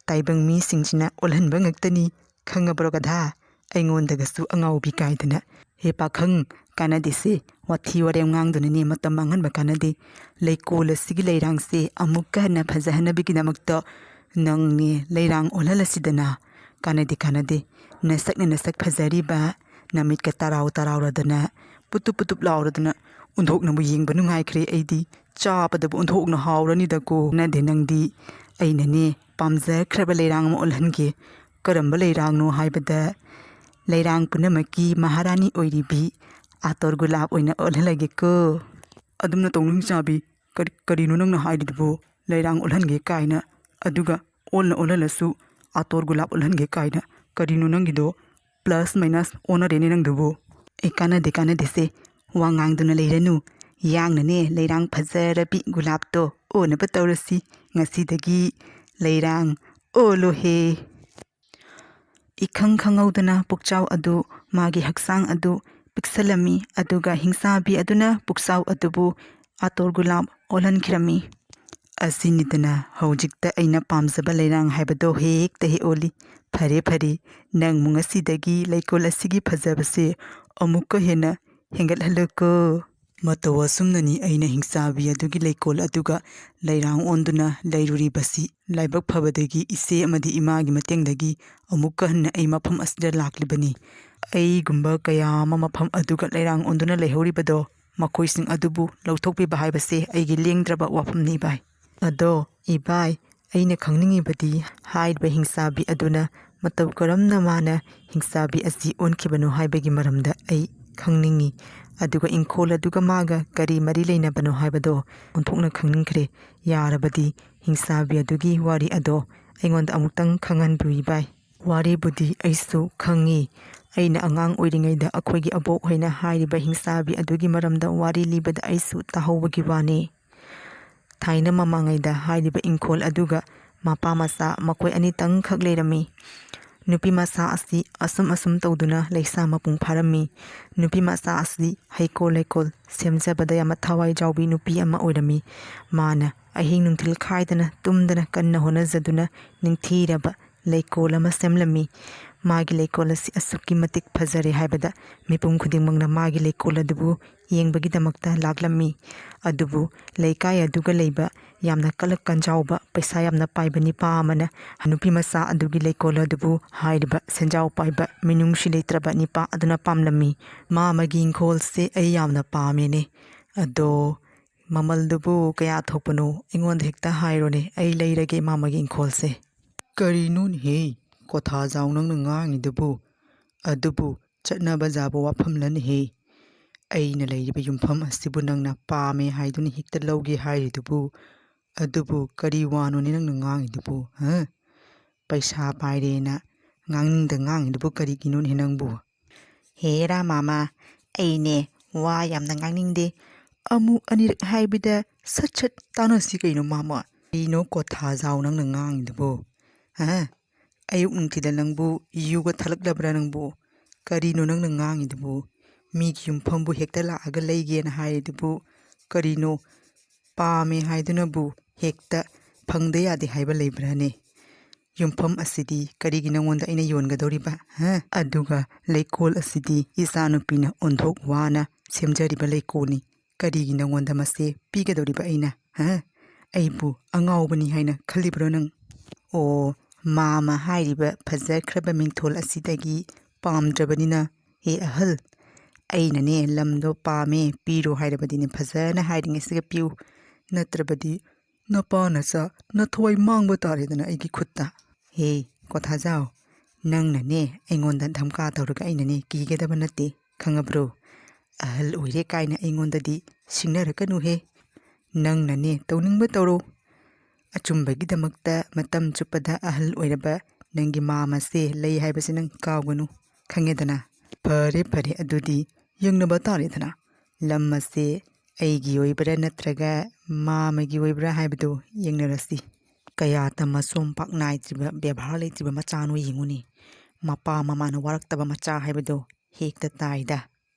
ꯇꯥꯏꯕꯪ ꯃꯤꯁꯤꯡꯁꯤꯅ ꯑꯣꯜꯍꯟꯕ ꯉꯥꯛꯇꯅꯤ, ꯈꯪꯉꯕ꯭ꯔꯣ ꯒꯙꯥ? ꯑꯩꯉꯣꯟꯗꯒꯁꯨ ꯑꯉꯥꯎꯕꯤ ꯀꯥꯏꯗꯅ꯫ ꯍꯦ ꯄꯥꯈꯪ, ꯀꯥꯟꯅꯗꯦꯁꯦ, ꯋꯥꯊꯤ ꯋꯥꯔꯦꯝ ꯉꯥꯡꯗꯨꯅꯅꯦ ꯃꯇꯝ ꯃꯥꯡꯍꯟꯕ ꯀꯥꯟꯅꯗꯦ꯫ ꯂꯩꯀꯣꯜ ꯑꯁꯤꯒꯤ ꯂꯩꯔꯥꯡꯁꯦ ꯑꯃꯨꯛꯀ ꯍꯟꯅ ꯐꯖꯍꯟꯅꯕꯒꯤꯗꯃꯛꯇ ꯅꯪꯅꯦ ꯂꯩꯔꯥꯡ ꯑꯣꯜꯍꯜꯂꯁꯤꯗꯅ꯫ ꯀꯥꯟꯅꯗꯦ, ꯀꯥꯟꯅꯗꯦ꯫ ꯅꯁꯛꯅ ꯅꯁꯛ ꯐꯖꯔꯤꯕ, ꯅꯃꯤꯠꯀ ꯇꯔꯥꯎ ꯇꯔꯥꯎꯔꯗꯅ, ꯄꯨꯇꯨꯞ ꯄꯨꯇꯨꯞ ꯂꯥꯎꯔꯗꯅ ꯑꯣꯟꯊꯣꯛꯅꯕꯨ ꯌꯦꯡꯕ ꯅꯨꯡꯉꯥꯏꯈ꯭ꯔꯦ ꯑꯩꯗꯤ꯫ ꯆꯥꯕꯗꯕꯨ ꯑꯣꯟꯊꯣꯛꯅ ꯍꯥꯎꯔꯅꯤꯗꯀꯣ꯫ ꯀꯥꯟꯅꯗꯦ, ꯅꯪꯗꯤ꯫ ꯑꯩꯅꯅꯦ ꯄꯥꯝꯖꯈ꯭ꯔꯕ ꯂꯩꯔꯥꯡ ꯑꯃ ꯑꯣꯜꯍꯟꯒꯦ꯫ ꯀꯔꯝꯕ ꯂꯩꯔꯥꯡꯅꯣ ꯍꯥꯏꯕꯗ, ꯂꯩꯔꯥꯡ ꯄꯨꯝꯅꯃꯛꯀꯤ ꯃꯍꯥꯔꯥꯅꯤ ꯑꯣꯏꯔꯤꯕꯤ ꯑꯥꯇꯣꯔ ꯒꯨꯂꯥꯞ ꯑꯣꯏꯅ ꯑꯣꯜꯍꯜꯂꯒꯦꯀꯣ꯫ ꯑꯗꯨꯝꯅ ꯇꯧꯅꯨ ꯍꯤꯡꯆꯥꯕꯤ, ꯀꯔꯤ-, ꯀꯔꯤꯅꯣ ꯅꯪꯅ ꯍꯥꯏꯔꯤꯗꯨꯕꯨ? ꯂꯩꯔꯥꯡ ꯑꯣꯜꯍꯟꯒꯦ ꯀꯥꯏꯅ, ꯑꯗꯨꯒ ꯑꯣꯜꯅ ꯑꯣꯜꯍꯜꯂꯁꯨ ꯑꯥꯇꯣꯔ ꯒꯨꯂꯥꯞ ꯑꯣꯜꯍꯟꯒꯦ ꯀꯥꯏꯅ꯫ ꯀꯔꯤꯅꯣ ꯅꯪꯒꯤꯗꯣ? Plus minus ꯑꯣꯟꯅꯔꯦꯅꯦ ꯅꯪꯗꯨꯕꯨ꯫ ꯑꯦ, ꯀꯥꯟꯅꯗꯦ, ꯀꯥꯟꯅꯗꯦꯁꯦ, ꯋꯥ ꯉꯥꯡꯗꯨꯅ ꯂꯩꯔꯅꯨ꯫ ꯌꯥꯡꯅꯅꯦ ꯂꯩꯔꯥꯡ ꯐꯖꯔꯕꯤ ꯒꯨꯂꯥꯞꯇꯣ ꯑꯣꯟꯅꯕ ꯇꯧꯔꯁꯤ꯫ ꯉꯁꯤꯗꯒꯤ ꯂꯩꯔꯥꯡ ꯑꯣꯜꯂꯣꯍꯦ꯫ ꯏꯈꯪ ꯈꯪꯍꯧꯗꯅ ꯄꯨꯛꯆꯥꯎ ꯑꯗꯨ, ꯃꯥꯒꯤ ꯍꯛꯆꯥꯡ ꯑꯗꯨ ꯄꯤꯛꯁꯜꯂꯝꯃꯤ, ꯑꯗꯨꯒ ꯍꯤꯡꯆꯥꯕꯤ ꯑꯗꯨꯅ ꯄꯨꯛꯆꯥꯎ ꯑꯗꯨꯕꯨ ꯑꯥꯇꯣꯔ ꯒꯨꯂꯥꯞ ꯑꯣꯜꯍꯟꯈꯤꯔꯝꯃꯤ꯫ ꯑꯁꯤꯅꯤꯗꯅ ꯍꯧꯖꯤꯛꯇ ꯑꯩꯅ ꯄꯥꯝꯖꯕ ꯂꯩꯔꯥꯡ ꯍꯥꯏꯕꯗꯣ ꯍꯦꯛꯇ ꯍꯦꯛ ꯑꯣꯜꯂꯤ꯫ ꯐꯔꯦ, ꯐꯔꯦ, ꯅꯪꯕꯨ ꯉꯁꯤꯗꯒꯤ ꯂꯩꯀꯣꯜ ꯑꯁꯤꯒꯤ ꯐꯖꯕꯁꯦ ꯑꯃꯨꯛꯀ ꯍꯦꯟꯅ ꯍꯦꯟꯒꯠꯍꯜꯂꯨꯀꯣ꯫ ꯃꯇꯧ ꯑꯁꯨꯝꯅꯅꯤ ꯑꯩꯅ ꯍꯤꯡꯆꯥꯕꯤ ꯑꯗꯨꯒꯤ ꯂꯩꯀꯣꯜ ꯑꯗꯨꯒ ꯂꯩꯔꯥꯡ ꯑꯣꯟꯗꯨꯅ ꯂꯩꯔꯨꯔꯤꯕꯁꯤ꯫ ꯂꯥꯏꯕꯛ ꯐꯕꯗꯒꯤ ꯏꯆꯦ ꯑꯃꯗꯤ ꯏꯃꯥꯒꯤ ꯃꯇꯦꯡꯗꯒꯤ ꯑꯃꯨꯛꯀ ꯍꯟꯅ ꯑꯩ ꯃꯐꯝ ꯑꯁꯤꯗ ꯂꯥꯛꯂꯤꯕꯅꯤ꯫ ꯑꯩꯒꯨꯝꯕ ꯀꯌꯥ ꯑꯃ ꯃꯐꯝ ꯑꯗꯨꯒ ꯂꯩꯔꯥꯡ ꯑꯣꯟꯗꯨꯅ ꯂꯩꯍꯧꯔꯤꯕꯗꯣ ꯃꯈꯣꯏꯁꯤꯡ ꯑꯗꯨꯕꯨ ꯂꯧꯊꯣꯛꯄꯤꯕ ꯍꯥꯏꯕꯁꯦ ꯑꯩꯒꯤ ꯂꯦꯡꯗ꯭ꯔꯕ ꯋꯥꯐꯝꯅꯤ, ꯏꯕꯥꯏ꯫ ꯑꯗꯣ, ꯏꯕꯥꯏ, ꯑꯩꯅ ꯈꯪꯅꯤꯡꯉꯤꯕꯗꯤ ꯍꯥꯏꯔꯤꯕ ꯍꯤꯡꯆꯥꯕꯤ ꯑꯗꯨꯅ ꯃꯇꯧ ꯀꯔꯝꯅ ꯃꯥꯅ ꯍꯤꯡꯆꯥꯕꯤ ꯑꯁꯤ ꯑꯣꯟꯈꯤꯕꯅꯣ ꯍꯥꯏꯕꯒꯤ ꯃꯔꯝꯗ ꯑꯩ ꯈꯪꯅꯤꯡꯉꯤ꯫ ꯑꯗꯨꯒ ꯏꯪꯈꯣꯜ ꯑꯗꯨꯒ ꯃꯥꯒ ꯀꯔꯤ ꯃꯔꯤ ꯂꯩꯅꯕꯅꯣ ꯍꯥꯏꯕꯗꯣ ꯑꯣꯟꯊꯣꯛꯅ ꯈꯪꯅꯤꯡꯈ꯭ꯔꯦ꯫ ꯌꯥꯔꯕꯗꯤ ꯍꯤꯡꯁꯥꯕꯤ ꯑꯗꯨꯒꯤ ꯋꯥꯔꯤ ꯑꯗꯣ ꯑꯩꯉꯣꯟꯗ ꯑꯃꯨꯛꯇꯪ ꯈꯪꯍꯟꯕꯤꯌꯨ ꯏꯕꯥꯏ꯫ ꯋꯥꯔꯤꯕꯨꯗꯤ ꯑꯩꯁꯨ ꯈꯪꯉꯤ꯫ ꯑꯩꯅ ꯑꯉꯥꯡ ꯑꯣꯏꯔꯤꯉꯩꯗ ꯑꯩꯈꯣꯏꯒꯤ ꯑꯕꯣꯛ ꯍꯣꯏꯅ ꯍꯥꯏꯔꯤꯕ ꯍꯤꯡꯁꯥꯕꯤ ꯑꯗꯨꯒꯤ ꯃꯔꯝꯗ ꯋꯥꯔꯤ ꯂꯤꯕꯗ ꯑꯩꯁꯨ ꯇꯥꯍꯧꯕꯒꯤ ꯋꯥꯅꯤ꯫ ꯊꯥꯏꯅ ꯃꯃꯥꯡꯉꯩꯗ ꯍꯥꯏꯔꯤꯕ ꯏꯪꯈꯣꯜ ꯑꯗꯨꯒ ꯃꯄꯥ ꯃꯆꯥ ꯃꯈꯣꯏ ꯑꯅꯤꯇꯪꯈꯛ ꯂꯩꯔꯝꯃꯤ꯫ ꯅꯨꯄꯤ ꯃꯆꯥ ꯑꯁꯤ ꯑꯁꯨꯝ ꯑꯁꯨꯝ ꯇꯧꯗꯨꯅ ꯂꯩꯁꯥ ꯃꯄꯨꯡ ꯐꯥꯔꯝꯃꯤ꯫ ꯅꯨꯄꯤ ꯃꯆꯥ ꯑꯁꯤ ꯍꯩꯀꯣꯜ ꯂꯩꯀꯣꯜ ꯁꯦꯝꯖꯕꯗ ꯌꯥꯝꯅ ꯊꯋꯥꯏ ꯌꯥꯎꯕꯤ ꯅꯨꯄꯤ ꯑꯃ ꯑꯣꯏꯔꯝꯃꯤ꯫ ꯃꯥꯅ ꯑꯍꯤꯡ ꯅꯨꯡꯊꯤꯜ ꯈꯥꯏꯗꯅ ꯇꯨꯝꯗꯅ ꯀꯟꯅ ꯍꯣꯠꯅꯖꯗꯨꯅ ꯅꯤꯡꯊꯤꯔꯕ ꯂꯩꯀꯣꯜ ꯑꯃ ꯁꯦꯝꯂꯝꯃꯤ꯫ ꯃꯥꯒꯤ ꯂꯩꯀꯣꯜ ꯑꯁꯤ ꯑꯁꯨꯛꯀꯤ ꯃꯇꯤꯛ ꯐꯖꯔꯦ ꯍꯥꯏꯕꯗ ꯃꯤꯄꯨꯝ ꯈꯨꯗꯤꯡꯃꯛꯅ ꯃꯥꯒꯤ ꯂꯩꯀꯣꯜ ꯑꯗꯨꯕꯨ ꯌꯦꯡꯕꯒꯤꯗꯃꯛꯇ ꯂꯥꯛꯂꯝꯃꯤ꯫ ꯑꯗꯨꯕꯨ ꯂꯩꯀꯥꯏ ꯑꯗꯨꯒ ꯂꯩꯕ ꯌꯥꯝꯅ ꯀꯂꯛ ꯀꯟꯖꯥꯎꯕ, ꯄꯩꯁꯥ ꯌꯥꯝꯅ ꯄꯥꯏꯕ ꯅꯤꯄꯥ ꯑꯃꯅ ꯅꯨꯄꯤ ꯃꯆꯥ ꯑꯗꯨꯒꯤ ꯂꯩꯀꯣꯜ ꯑꯗꯨꯕꯨ ꯍꯥꯏꯔꯤꯕ ꯁꯦꯟꯖꯥꯎ ꯄꯥꯏꯕ, ꯃꯤꯅꯨꯡꯁꯤ ꯂꯩꯇ꯭ꯔꯕ ꯅꯤꯄꯥ ꯑꯗꯨꯅ ꯄꯥꯝꯂꯝꯃꯤ꯫ "ꯃꯥꯃꯒꯤ ꯏꯪꯈꯣꯜꯁꯦ ꯑꯩ ꯌꯥꯝꯅ ꯄꯥꯝꯃꯦꯅꯦ꯫ ꯑꯗꯣ ꯃꯃꯜꯗꯨꯕꯨ ꯀꯌꯥ ꯊꯣꯛꯄꯅꯣ? ꯑꯩꯉꯣꯟꯗ ꯍꯦꯛꯇ ꯍꯥꯏꯔꯣꯅꯦ, ꯑꯩ ꯂꯩꯔꯒꯦ ꯃꯥꯃꯒꯤ ꯏꯪꯈꯣꯜꯁꯦ꯫" "ꯀꯔꯤꯅꯣꯅꯦꯍꯦ, ꯀꯣꯊꯥꯖꯥꯎ, ꯅꯪꯅ ꯉꯥꯡꯉꯤꯗꯨꯕꯨ? ꯑꯗꯨꯕꯨ ꯆꯠꯅꯕ ꯌꯥꯕ ꯋꯥꯐꯝꯂꯅꯦꯍꯦ? ꯑꯩꯅ ꯂꯩꯔꯤꯕ ꯌꯨꯝꯐꯝ ꯑꯁꯤꯕꯨ ꯅꯪꯅ ꯄꯥꯝꯃꯦ ꯍꯥꯏꯗꯨꯅ ꯍꯦꯛꯇ ꯂꯧꯒꯦ ꯍꯥꯏꯔꯤꯗꯨꯕꯨ? ꯑꯗꯨꯕꯨ ꯀꯔꯤ ꯋꯥꯅꯣꯅꯦ ꯅꯪꯅ ꯉꯥꯡꯉꯤꯗꯨꯕꯨ, ꯍꯥ? ꯄꯩꯁꯥ ꯄꯥꯏꯔꯦꯅ ꯉꯥꯡꯅꯤꯡꯗ ꯉꯥꯡꯉꯤꯗꯨꯕꯨ ꯀꯔꯤꯒꯤꯅꯣꯅꯦ ꯅꯪꯕꯨ?" "ꯍꯦꯔꯥ ꯃꯥꯃ, ꯑꯩꯅꯦ ꯋꯥ ꯌꯥꯝꯅ ꯉꯥꯡꯅꯤꯡꯗꯦ꯫ ꯑꯃꯨꯛ ꯑꯅꯤꯔꯛ ꯍꯥꯏꯕꯗ ꯁꯠ ꯁꯠ ꯇꯥꯟꯅꯁꯤ ꯀꯩꯅꯣ ꯃꯥꯃ꯫ ꯀꯔꯤꯅꯣ ꯀꯣꯊꯥꯖꯥꯎ ꯅꯪꯅ ꯉꯥꯡꯉꯤꯗꯨꯕꯨ? ꯍꯥ? ꯑꯌꯨꯛ ꯅꯨꯡꯊꯤꯜꯗ ꯅꯪꯕꯨ ꯌꯨꯒ ꯊꯛꯂꯛꯂꯕ꯭ꯔꯥ ꯅꯪꯕꯨ? ꯀꯔꯤꯅꯣ ꯅꯪꯅ ꯉꯥꯡꯉꯤꯗꯨꯕꯨ? ꯃꯤꯒꯤ ꯌꯨꯝꯐꯝꯕꯨ ꯍꯦꯛꯇ ꯂꯥꯛꯑꯒ ꯂꯩꯒꯦꯅ ꯍꯥꯏꯔꯤꯗꯨꯕꯨ ꯀꯔꯤꯅꯣ? ꯄꯥꯝꯃꯦ ꯍꯥꯏꯗꯨꯅꯕꯨ ꯍꯦꯛꯇ ꯐꯪꯗ ꯌꯥꯗꯦ ꯍꯥꯏꯕ ꯂꯩꯕ꯭ꯔꯥꯅꯦ? ꯌꯨꯝꯐꯝ ꯑꯁꯤꯗꯤ ꯀꯔꯤꯒꯤ ꯅꯪꯉꯣꯟꯗ ꯑꯩꯅ ꯌꯣꯟꯒꯗꯧꯔꯤꯕ, ꯍꯥ? ꯑꯗꯨꯒ ꯂꯩꯀꯣꯜ ꯑꯁꯤꯗꯤ ꯏꯆꯥꯅꯨꯄꯤꯅ ꯑꯣꯟꯊꯣꯛ ꯋꯥꯅ ꯁꯦꯝꯖꯔꯤꯕ ꯂꯩꯀꯣꯜꯅꯤ꯫ ꯀꯔꯤꯒꯤ ꯅꯪꯉꯣꯟꯗ ꯃꯁꯦ ꯄꯤꯒꯗꯧꯔꯤꯕ ꯑꯩꯅ, ꯍꯥ? ꯑꯩꯕꯨ ꯑꯉꯥꯎꯕꯅꯤ ꯍꯥꯏꯅ ꯈꯜꯂꯤꯕ꯭ꯔꯣ ꯅꯪ?" "ꯑꯣ, ꯃꯥꯃ ꯍꯥꯏꯔꯤꯕ ꯐꯖꯈ꯭ꯔꯕ ꯃꯤꯡꯊꯣꯜ ꯑꯁꯤꯗꯒꯤ ꯄꯥꯝꯗ꯭ꯔꯕꯅꯤꯅ, ꯍꯦ ꯑꯍꯜ, ꯑꯩꯅꯅꯦ ꯂꯝꯗꯣ ꯄꯥꯝꯃꯦ, ꯄꯤꯔꯣ ꯍꯥꯏꯔꯕꯗꯤꯅꯦ ꯐꯖꯅ ꯍꯥꯏꯔꯤꯉꯩꯁꯤꯒ ꯄꯤꯌꯨ, ꯅꯠꯇ꯭ꯔꯕꯗꯤ ꯅꯄꯥ ꯅꯆꯥ ꯅꯊꯋꯥꯏ ꯃꯥꯡꯕ ꯇꯥꯔꯦꯗꯅ ꯑꯩꯒꯤ ꯈꯨꯠꯇ꯫" "ꯍꯦ ꯀꯣꯊꯥꯖꯥꯎ, ꯅꯪꯅꯅꯦ ꯑꯩꯉꯣꯟꯗ ꯙꯝꯀꯥ ꯇꯧꯔꯒ ꯑꯩꯅꯅꯦ ꯀꯤꯒꯗꯕ ꯅꯠꯇꯦ, ꯈꯪꯉꯕ꯭ꯔꯣ? ꯑꯍꯜ ꯑꯣꯏꯔꯦ ꯀꯥꯏꯅ ꯑꯩꯉꯣꯟꯗꯗꯤ ꯁꯤꯡꯅꯔꯛꯀꯅꯨꯍꯦ꯫ ꯅꯪꯅꯅꯦ ꯇꯧꯅꯤꯡꯕ ꯇꯧꯔꯣ, ꯑꯆꯨꯝꯕꯒꯤꯗꯃꯛꯇ ꯃꯇꯝ ꯆꯨꯞꯄꯗ ꯑꯍꯜ ꯑꯣꯏꯔꯕ ꯅꯪꯒꯤ ꯃꯥꯝꯃꯁꯦ ꯂꯩ ꯍꯥꯏꯕꯁꯦ ꯅꯪ ꯀꯥꯎꯒꯅꯨ, ꯈꯪꯉꯦꯗꯅ? ꯐꯔꯦ, ꯐꯔꯦ, ꯑꯗꯨꯗꯤ ꯌꯦꯡꯅꯕ ꯇꯥꯔꯦꯗꯅ꯫ ꯂꯝ ꯑꯁꯦ ꯑꯩꯒꯤ ꯑꯣꯏꯕ꯭ꯔꯥ ꯅꯠꯇ꯭ꯔꯒ ꯃꯥꯝꯃꯒꯤ ꯑꯣꯏꯕ꯭ꯔꯥ ꯍꯥꯏꯕꯗꯨ ꯌꯦꯡꯅꯔꯁꯤ꯫ ꯀꯌꯥ ꯇꯝꯃꯁꯨ ꯄꯥꯛ ꯅꯥꯏꯗ꯭ꯔꯤꯕ, ꯕꯦꯕꯥꯔ ꯂꯩꯇ꯭ꯔꯤꯕ ꯃꯆꯥꯅꯣ ꯌꯦꯡꯉꯨꯅꯦ꯫ ꯃꯄꯥ ꯃꯃꯥꯅ ꯋꯥꯔꯛꯇꯕ ꯃꯆꯥ ꯍꯥꯏꯕꯗꯣ ꯍꯦꯛꯇ ꯇꯥꯏꯗ꯫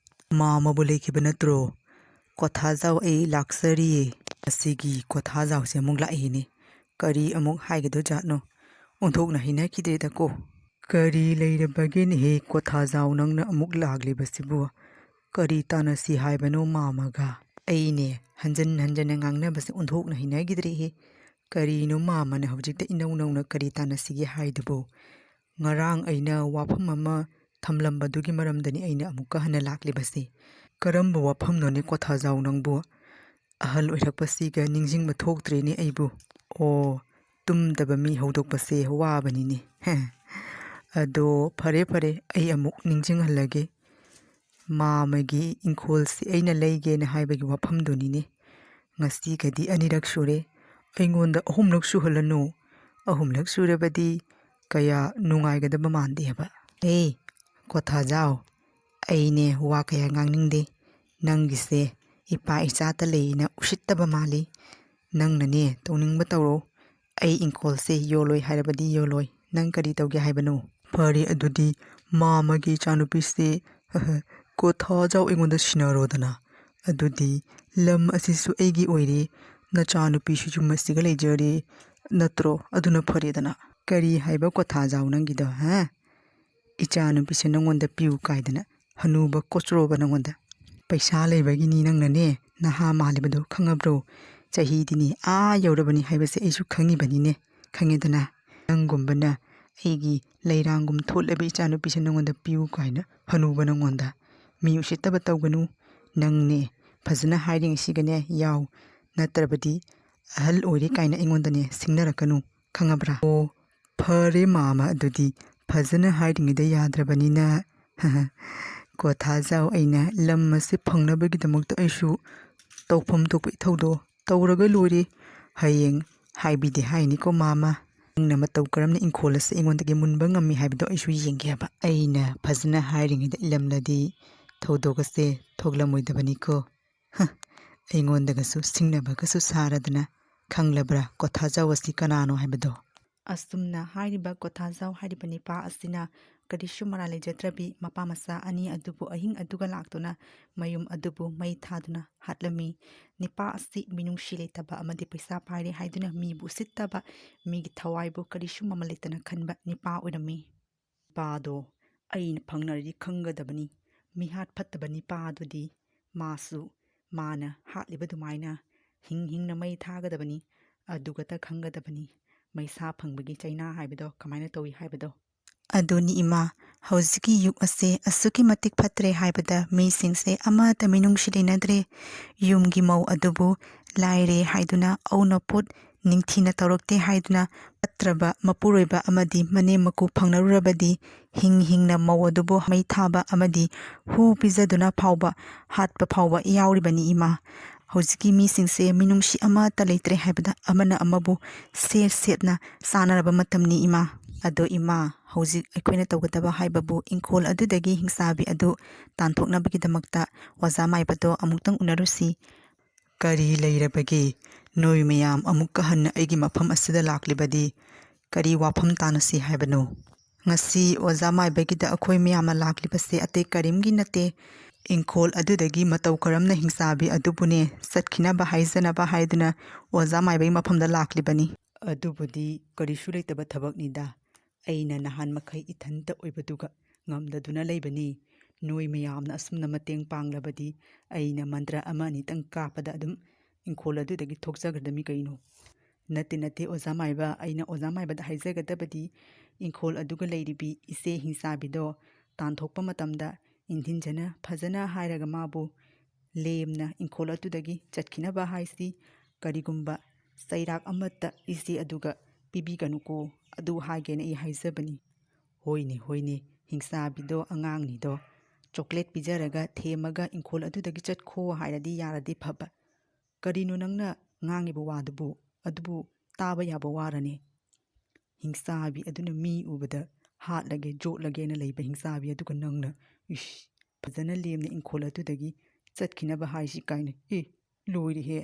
ꯃꯥꯝꯃꯕꯨ ꯂꯩꯈꯤꯕ ꯅꯠꯇ꯭ꯔꯣ? ꯀꯣꯊꯥꯖꯥꯎ, ꯑꯩ ꯂꯥꯛꯆꯔꯤꯌꯦ꯫ ꯑꯁꯤꯒꯤ ꯀꯣꯊꯥꯖꯥꯎꯁꯦ ꯑꯃꯨꯛ ꯂꯥꯛꯏꯅꯦ꯫ ꯀꯔꯤ ꯑꯃꯨꯛ ꯍꯥꯏꯒꯗꯣꯏꯖꯥꯠꯅꯣ? ꯑꯣꯟꯊꯣꯛꯅ ꯍꯩꯅꯈꯤꯗ꯭ꯔꯦꯗꯀꯣ꯫ ꯀꯔꯤ ꯂꯩꯔꯕꯒꯦꯅꯦꯍꯦ ꯀꯣꯊꯥꯖꯥꯎ, ꯅꯪꯅ ꯑꯃꯨꯛ ꯂꯥꯛꯂꯤꯕꯁꯤꯕꯨ? ꯀꯔꯤ ꯇꯥꯟꯅꯁꯤ ꯍꯥꯏꯕꯅꯣ ꯃꯥꯝꯃꯒ? ꯑꯩꯅꯦ ꯍꯟꯖꯟ ꯍꯟꯖꯟꯅ ꯉꯥꯡꯅꯕꯁꯦ ꯑꯣꯟꯊꯣꯛꯅ ꯍꯩꯅꯈꯤꯗ꯭ꯔꯦꯍꯦ꯫ ꯀꯔꯤꯅꯣ ꯃꯥꯝꯃꯅ ꯍꯧꯖꯤꯛꯇ ꯏꯅꯧ ꯅꯧꯅ ꯀꯔꯤ ꯇꯥꯟꯅꯁꯤꯒꯦ ꯍꯥꯏꯗꯨꯕꯨ? ꯉꯔꯥꯡ ꯑꯩꯅ ꯋꯥꯐꯝ ꯑꯃ ꯊꯝꯂꯝꯕꯗꯨꯒꯤ ꯃꯔꯝꯗꯅꯤ ꯑꯩꯅ ꯑꯃꯨꯛꯀ ꯍꯟꯅ ꯂꯥꯛꯂꯤꯕꯁꯤ꯫ ꯀꯔꯝꯕ ꯋꯥꯐꯝꯅꯣꯅꯦ ꯀꯣꯊꯥꯖꯥꯎ ꯅꯪꯕꯨ? ꯑꯍꯜ ꯑꯣꯏꯔꯛꯄꯁꯤꯒ ꯅꯤꯡꯁꯤꯡꯕ ꯊꯣꯛꯇ꯭ꯔꯦꯅꯦ ꯑꯩꯕꯨ꯫ ꯑꯣ, ꯇꯨꯝꯗꯕ ꯃꯤ ꯍꯧꯗꯣꯛꯄꯁꯦ ꯋꯥꯕꯅꯤꯅꯦ꯫ ꯑꯗꯣ ꯐꯔꯦ ꯐꯔꯦ, ꯑꯩ ꯑꯃꯨꯛ ꯅꯤꯡꯁꯤꯡꯍꯜꯂꯒꯦ꯫ ꯃꯥꯝꯃꯒꯤ ꯏꯪꯈꯣꯜꯁꯤ ꯑꯩꯅ ꯂꯩꯒꯦꯅ ꯍꯥꯏꯕꯒꯤ ꯋꯥꯐꯝꯗꯨꯅꯤꯅꯦ꯫ ꯉꯁꯤꯒꯗꯤ ꯑꯅꯤꯔꯛ ꯁꯨꯔꯦ꯫ ꯑꯩꯉꯣꯟꯗ ꯑꯍꯨꯝꯂꯛ ꯁꯨꯍꯜꯂꯅꯨ꯫ ꯑꯍꯨꯝꯂꯛ ꯁꯨꯔꯕꯗꯤ ꯀꯌꯥ ꯅꯨꯡꯉꯥꯏꯒꯗꯕ ꯃꯥꯟꯗꯦ ꯍꯥꯏꯕ꯫ ꯑꯦ, ꯀꯣꯊꯥꯖꯥꯎ, ꯑꯩꯅꯦ ꯋꯥ ꯀꯌꯥ ꯉꯥꯡꯅꯤꯡꯗꯦ꯫ ꯅꯪꯒꯤꯁꯦ ꯏꯄꯥ ꯏꯆꯥꯇ ꯂꯩꯅ ꯎꯁꯤꯠꯇꯕ ꯃꯥꯜꯂꯤ꯫ ꯅꯪꯅꯅꯦ ꯇꯧꯅꯤꯡꯕ ꯇꯧꯔꯣ꯫ ꯑꯩ ꯏꯪꯈꯣꯜꯁꯦ ꯌꯣꯜꯂꯣꯏ ꯍꯥꯏꯔꯕꯗꯤ ꯌꯣꯜꯂꯣꯏ꯫ ꯅꯪ ꯀꯔꯤ ꯇꯧꯒꯦ ꯍꯥꯏꯕꯅꯣ? ꯐꯔꯦ, ꯑꯗꯨꯗꯤ ꯃꯥꯝꯃꯒꯤ ꯏꯆꯥꯅꯨꯄꯤꯁꯦ ꯀꯣꯊꯥꯖꯥꯎ ꯑꯩꯉꯣꯟꯗ ꯁꯤꯟꯅꯔꯣꯗꯅ꯫ ꯑꯗꯨꯗꯤ ꯂꯝ ꯑꯁꯤꯁꯨ ꯑꯩꯒꯤ ꯑꯣꯏꯔꯦ, ꯅꯆꯥꯅꯨꯄꯤꯁꯨ ꯌꯨꯝ ꯑꯁꯤꯒ ꯂꯩꯖꯔꯦ, ꯅꯠꯇ꯭ꯔꯣ? ꯑꯗꯨꯅ ꯐꯔꯦꯗꯅ꯫ ꯀꯔꯤ ꯍꯥꯏꯕ ꯀꯣꯊꯥꯖꯥꯎ ꯅꯪꯒꯤꯗꯣ, ꯍꯥ? ꯏꯆꯥꯅꯨꯄꯤꯁꯦ ꯅꯪꯉꯣꯟꯗ ꯄꯤꯌꯨ ꯀꯥꯏꯗꯅ ꯍꯅꯨꯕ ꯀꯣꯆꯔꯣꯕ ꯅꯪꯉꯣꯟꯗ? ꯄꯩꯁꯥ ꯂꯩꯕꯒꯤꯅꯤ ꯅꯪꯅꯅꯦ ꯅꯍꯥ ꯃꯥꯜꯂꯤꯕꯗꯣ, ꯈꯪꯉꯕ꯭ꯔꯣ? ꯆꯍꯤꯗꯤꯅꯦ ꯑꯥ ꯌꯧꯔꯕꯅꯤ ꯍꯥꯏꯕꯁꯦ ꯑꯩꯁꯨ ꯈꯪꯉꯤꯕꯅꯤꯅꯦ, ꯈꯪꯉꯦꯗꯅ? ꯅꯪꯒꯨꯝꯕꯅ ꯑꯩꯒꯤ ꯂꯩꯔꯥꯡꯒꯨꯝ ꯊꯣꯠꯂꯕ ꯏꯆꯥꯅꯨꯄꯤꯁꯦ ꯅꯪꯉꯣꯟꯗ ꯄꯤꯌꯨ ꯀꯥꯏꯅ ꯍꯅꯨꯕ ꯅꯪꯉꯣꯟꯗ꯫ ꯃꯤ ꯎꯁꯤꯠꯇꯕ ꯇꯧꯒꯅꯨ꯫ ꯅꯪꯅꯦ ꯐꯖꯅ ꯍꯥꯏꯔꯤꯉꯩꯁꯤꯒꯅꯦ ꯌꯥꯎ, ꯅꯠꯇ꯭ꯔꯕꯗꯤ ꯑꯍꯜ ꯑꯣꯏꯔꯦ ꯀꯥꯏꯅ ꯑꯩꯉꯣꯟꯗꯅꯦ ꯁꯤꯡꯅꯔꯛꯀꯅꯨ, ꯈꯪꯉꯕ꯭ꯔꯥ? ꯑꯣ, ꯐꯔꯦ ꯃꯥꯝꯃ, ꯑꯗꯨꯗꯤ ꯐꯖꯅ ꯍꯥꯏꯔꯤꯉꯩꯗ ꯌꯥꯗ꯭ꯔꯕꯅꯤꯅ꯫ ꯀꯣꯊꯥꯖꯥꯎ, ꯑꯩꯅ ꯂꯝ ꯑꯁꯤ ꯐꯪꯅꯕꯒꯤꯗꯃꯛꯇ ꯑꯩꯁꯨ ꯇꯧꯐꯝ ꯊꯣꯛꯄ ꯏꯊꯧꯗꯣ ꯇꯧꯔꯒ ꯂꯣꯏꯔꯦ꯫ ꯍꯌꯦꯡ ꯍꯥꯏꯕꯤꯗꯦ ꯍꯥꯏꯅꯤꯀꯣ ꯃꯥꯃ꯫ ꯅꯪꯅ ꯃꯇꯧ ꯀꯔꯝꯅ ꯏꯪꯈꯣꯜ ꯑꯁꯦ ꯑꯩꯉꯣꯟꯗꯒꯤ ꯃꯨꯟꯕ ꯉꯝꯃꯤ ꯍꯥꯏꯕꯗꯣ ꯑꯩꯁꯨ ꯌꯦꯡꯒꯦ ꯍꯥꯏꯕ꯫ ꯑꯩꯅ ꯐꯖꯅ ꯍꯥꯏꯔꯤꯉꯩꯗ ꯏꯜꯂꯝꯂꯗꯤ ꯊꯧꯗꯣꯛ ꯑꯁꯦ ꯊꯣꯛꯂꯝꯃꯣꯏꯗꯕꯅꯤꯀꯣ꯫ ꯍ, ꯑꯩꯉꯣꯟꯗꯒꯁꯨ ꯁꯤꯡꯅꯕꯒꯁꯨ ꯁꯥꯔꯗꯅ꯫ ꯈꯪꯂꯕ꯭ꯔꯥ ꯀꯣꯊꯥꯖꯥꯎ ꯑꯁꯤ ꯀꯅꯥꯅꯣ ꯍꯥꯏꯕꯗꯣ? ꯑꯁꯨꯝꯅ ꯍꯥꯏꯔꯤꯕ ꯀꯣꯊꯥꯖꯥꯎ ꯍꯥꯏꯔꯤꯕ ꯅꯤꯄꯥ ꯑꯁꯤꯅ ꯀꯔꯤꯁꯨ ꯃꯔꯥꯜ ꯂꯩꯖꯗ꯭ꯔꯕꯤ ꯃꯄꯥ ꯃꯆꯥ ꯑꯅꯤ ꯑꯗꯨꯕꯨ ꯑꯍꯤꯡ ꯑꯗꯨꯒ ꯂꯥꯛꯇꯨꯅ ꯃꯌꯨꯝ ꯑꯗꯨꯕꯨ ꯃꯩ ꯊꯥꯗꯨꯅ ꯍꯥꯠꯂꯝꯃꯤ꯫ ꯅꯤꯄꯥ ꯑꯁꯤ ꯃꯤꯅꯨꯡꯁꯤ ꯂꯩꯇꯕ ꯑꯃꯗꯤ ꯄꯩꯁꯥ ꯄꯥꯏꯔꯦ ꯍꯥꯏꯗꯨꯅ ꯃꯤꯕꯨ ꯎꯁꯤꯠꯇꯕ, ꯃꯤꯒꯤ ꯊꯋꯥꯏꯕꯨ ꯀꯔꯤꯁꯨ ꯃꯃꯜ ꯂꯩꯇꯅ ꯈꯟꯕ ꯅꯤꯄꯥ ꯑꯣꯏꯔꯝꯃꯤ꯫ ꯅꯤꯄꯥꯗꯣ ꯑꯩꯅ ꯐꯪꯅꯔꯗꯤ ꯈꯪꯒꯗꯕꯅꯤ꯫ ꯃꯤꯍꯥꯠ ꯐꯠꯇꯕ ꯅꯤꯄꯥ ꯑꯗꯨꯗꯤ ꯃꯥꯁꯨ ꯃꯥꯅ ꯍꯥꯠꯂꯤꯕ ꯑꯗꯨꯃꯥꯏꯅ ꯍꯤꯡ ꯍꯤꯡꯅ ꯃꯩ ꯊꯥꯒꯗꯕꯅꯤ꯫ ꯑꯗꯨꯒꯇ ꯈꯪꯒꯗꯕꯅꯤ ꯃꯩꯁꯥ ꯐꯪꯕꯒꯤ ꯆꯩꯅꯥ ꯍꯥꯏꯕꯗꯣ ꯀꯃꯥꯏꯅ ꯇꯧꯏ ꯍꯥꯏꯕꯗꯣ꯫ ꯑꯗꯨꯅꯤ ꯏꯃꯥ, ꯍꯧꯖꯤꯛꯀꯤ ꯌꯨꯒ ꯑꯁꯦ ꯑꯁꯨꯛꯀꯤ ꯃꯇꯤꯛ ꯐꯠꯇ꯭ꯔꯦ ꯍꯥꯏꯕꯗ ꯃꯤꯁꯤꯡꯁꯦ ꯑꯃꯠꯇ ꯃꯤꯅꯨꯡꯁꯤ ꯂꯩꯅꯗ꯭ꯔꯦ꯫ ꯌꯨꯝꯒꯤ ꯃꯧ ꯑꯗꯨꯕꯨ ꯂꯥꯏꯔꯦ ꯍꯥꯏꯗꯨꯅ ꯑꯎꯅꯄꯣꯠ ꯅꯤꯡꯊꯤꯅ ꯇꯧꯔꯛꯇꯦ ꯍꯥꯏꯗꯨꯅ ꯐꯠꯇ꯭ꯔꯕ ꯃꯄꯨꯔꯣꯏꯕ ꯑꯃꯗꯤ ꯃꯅꯦꯝ ꯃꯀꯨ ꯐꯪꯅꯔꯨꯔꯕꯗꯤ ꯍꯤꯡ ꯍꯤꯡꯅ ꯃꯧ ꯑꯗꯨꯕꯨ ꯃꯩ ꯊꯥꯕ ꯑꯃꯗꯤ ꯍꯨ ꯄꯤꯖꯗꯨꯅ ꯐꯥꯎꯕ ꯍꯥꯠꯄ ꯐꯥꯎꯕ ꯌꯥꯎꯔꯤꯕꯅꯤ ꯏꯃꯥ꯫ ꯍꯧꯖꯤꯛꯀꯤ ꯃꯤꯁꯤꯡꯁꯦ ꯃꯤꯅꯨꯡꯁꯤ ꯑꯃꯠꯇ ꯂꯩꯇ꯭ꯔꯦ ꯍꯥꯏꯕꯗ ꯑꯃꯅ ꯑꯃꯕꯨ ꯁꯦꯠ ꯁꯦꯠꯅ ꯆꯥꯅꯔꯕ ꯃꯇꯝꯅꯤ ꯏꯃꯥ꯫ ꯑꯗꯣ ꯏꯃꯥ, ꯍꯧꯖꯤꯛ ꯑꯩꯈꯣꯏꯅ ꯇꯧꯒꯗꯕ ꯍꯥꯏꯕꯕꯨ ꯏꯪꯈꯣꯜ ꯑꯗꯨꯗꯒꯤ ꯍꯤꯡꯆꯥꯕꯤ ꯑꯗꯨ ꯇꯥꯟꯊꯣꯛꯅꯕꯒꯤꯗꯃꯛꯇ ꯑꯣꯖꯥ ꯃꯥꯏꯕꯗꯣ ꯑꯃꯨꯛꯇꯪ ꯎꯅꯔꯨꯁꯤ꯫ ꯀꯔꯤ ꯂꯩꯔꯕꯒꯦ? ꯅꯣꯏ ꯃꯌꯥꯝ ꯑꯃꯨꯛꯀ ꯍꯟꯅ ꯑꯩꯒꯤ ꯃꯐꯝ ꯑꯁꯤꯗ ꯂꯥꯛꯂꯤꯕꯗꯤ ꯀꯔꯤ ꯋꯥꯐꯝ ꯇꯥꯟꯅꯁꯤ ꯍꯥꯏꯕꯅꯣ? ꯉꯁꯤ ꯑꯣꯖꯥ ꯃꯥꯏꯕꯒꯤꯗ ꯑꯩꯈꯣꯏ ꯃꯌꯥꯝꯅ ꯂꯥꯛꯂꯤꯕꯁꯦ ꯑꯇꯩ ꯀꯔꯤꯝꯒꯤ ꯅꯠꯇꯦ꯫ ꯏꯪꯈꯣꯜ ꯑꯗꯨꯗꯒꯤ ꯃꯇꯧ ꯀꯔꯝꯅ ꯍꯤꯡꯆꯥꯕꯤ ꯑꯗꯨꯕꯨꯅꯦ ꯆꯠꯈꯤꯅꯕ ꯍꯥꯏꯖꯅꯕ ꯍꯥꯏꯗꯨꯅ ꯑꯣꯖꯥ ꯃꯥꯏꯕꯒꯤ ꯃꯐꯝꯗ ꯂꯥꯛꯂꯤꯕꯅꯤ꯫ ꯑꯗꯨꯕꯨꯗꯤ ꯀꯔꯤꯁꯨ ꯂꯩꯇꯕ ꯊꯕꯛꯅꯤꯗ꯫ ꯑꯩꯅ ꯅꯍꯥꯟ ꯃꯈꯩ ꯏꯊꯟꯇ ꯑꯣꯏꯕꯗꯨꯒ ꯉꯝꯗꯗꯨꯅ ꯂꯩꯕꯅꯤ꯫ ꯅꯣꯏ ꯃꯌꯥꯝꯅ ꯑꯁꯨꯝꯅ ꯃꯇꯦꯡ ꯄꯥꯡꯂꯕꯗꯤ ꯑꯩꯅ ꯃꯟꯇ꯭ꯔ ꯑꯃ ꯑꯅꯤꯇꯪ ꯀꯥꯞꯄꯗ ꯑꯗꯨꯝ ꯏꯪꯈꯣꯜ ꯑꯗꯨꯗꯒꯤ ꯊꯣꯛꯆꯈ꯭ꯔꯗꯃꯤ ꯀꯩꯅꯣ꯫ ꯅꯠꯇꯦ, ꯅꯠꯇꯦ, ꯑꯣꯖꯥ ꯃꯥꯏꯕ, ꯑꯩꯅ ꯑꯣꯖꯥ ꯃꯥꯏꯕꯗ ꯍꯥꯏꯖꯒꯗꯕꯗꯤ ꯏꯪꯈꯣꯜ ꯑꯗꯨꯒ ꯂꯩꯔꯤꯕꯤ ꯏꯆꯦ ꯍꯤꯡꯆꯥꯕꯤꯗꯣ ꯇꯥꯟꯊꯣꯛꯄ ꯃꯇꯝꯗ ꯏꯟꯊꯤꯟꯖꯅ ꯐꯖꯅ ꯍꯥꯏꯔꯒ ꯃꯥꯕꯨ ꯂꯦꯝꯅ ꯏꯪꯈꯣꯜ ꯑꯗꯨꯗꯒꯤ ꯆꯠꯈꯤꯅꯕ ꯍꯥꯏꯁꯤ꯫ ꯀꯔꯤꯒꯨꯝꯕ ꯆꯩꯔꯥꯛ ꯑꯃꯠꯇ ꯏꯆꯦ ꯑꯗꯨꯒ ꯄꯤꯕꯤꯒꯅꯨꯀꯣ, ꯑꯗꯨ ꯍꯥꯏꯒꯦꯅ ꯑꯩ ꯍꯥꯏꯖꯕꯅꯤ꯫ ꯍꯣꯏꯅꯦ, ꯍꯣꯏꯅꯦ, ꯍꯤꯡꯆꯥꯕꯤꯗꯣ ꯑꯉꯥꯡꯅꯤꯗꯣ꯫ ꯆꯣꯀ꯭ꯂꯦꯠ ꯄꯤꯖꯔꯒ ꯊꯦꯝꯃꯒ ꯏꯪꯈꯣꯜ ꯑꯗꯨꯗꯒꯤ ꯆꯠꯈꯣ ꯍꯥꯏꯔꯗꯤ ꯌꯥꯔꯗꯤ ꯐꯕ꯫ ꯀꯔꯤꯅꯣ ꯅꯪꯅ ꯉꯥꯡꯉꯤꯕ ꯋꯥꯗꯨꯕꯨ? ꯑꯗꯨꯕꯨ ꯇꯥꯕ ꯌꯥꯕ ꯋꯥꯔꯅꯤ꯫ ꯍꯤꯡꯆꯥꯕꯤ ꯑꯗꯨꯅ ꯃꯤ ꯎꯕꯗ ꯍꯥꯠꯂꯒꯦ, ꯌꯣꯠꯂꯒꯦꯅ ꯂꯩꯕ ꯍꯤꯡꯆꯥꯕꯤ ꯑꯗꯨꯒ ꯅꯪꯅ, ꯏꯁ, ꯐꯖꯅ ꯂꯦꯝꯅ ꯏꯪꯈꯣꯜ ꯑꯗꯨꯗꯒꯤ ꯆꯠꯈꯤꯅꯕ ꯍꯥꯏꯁꯤ ꯀꯥꯏꯅ꯫ ꯑꯦ, ꯂꯣꯏꯔꯦꯍꯦ,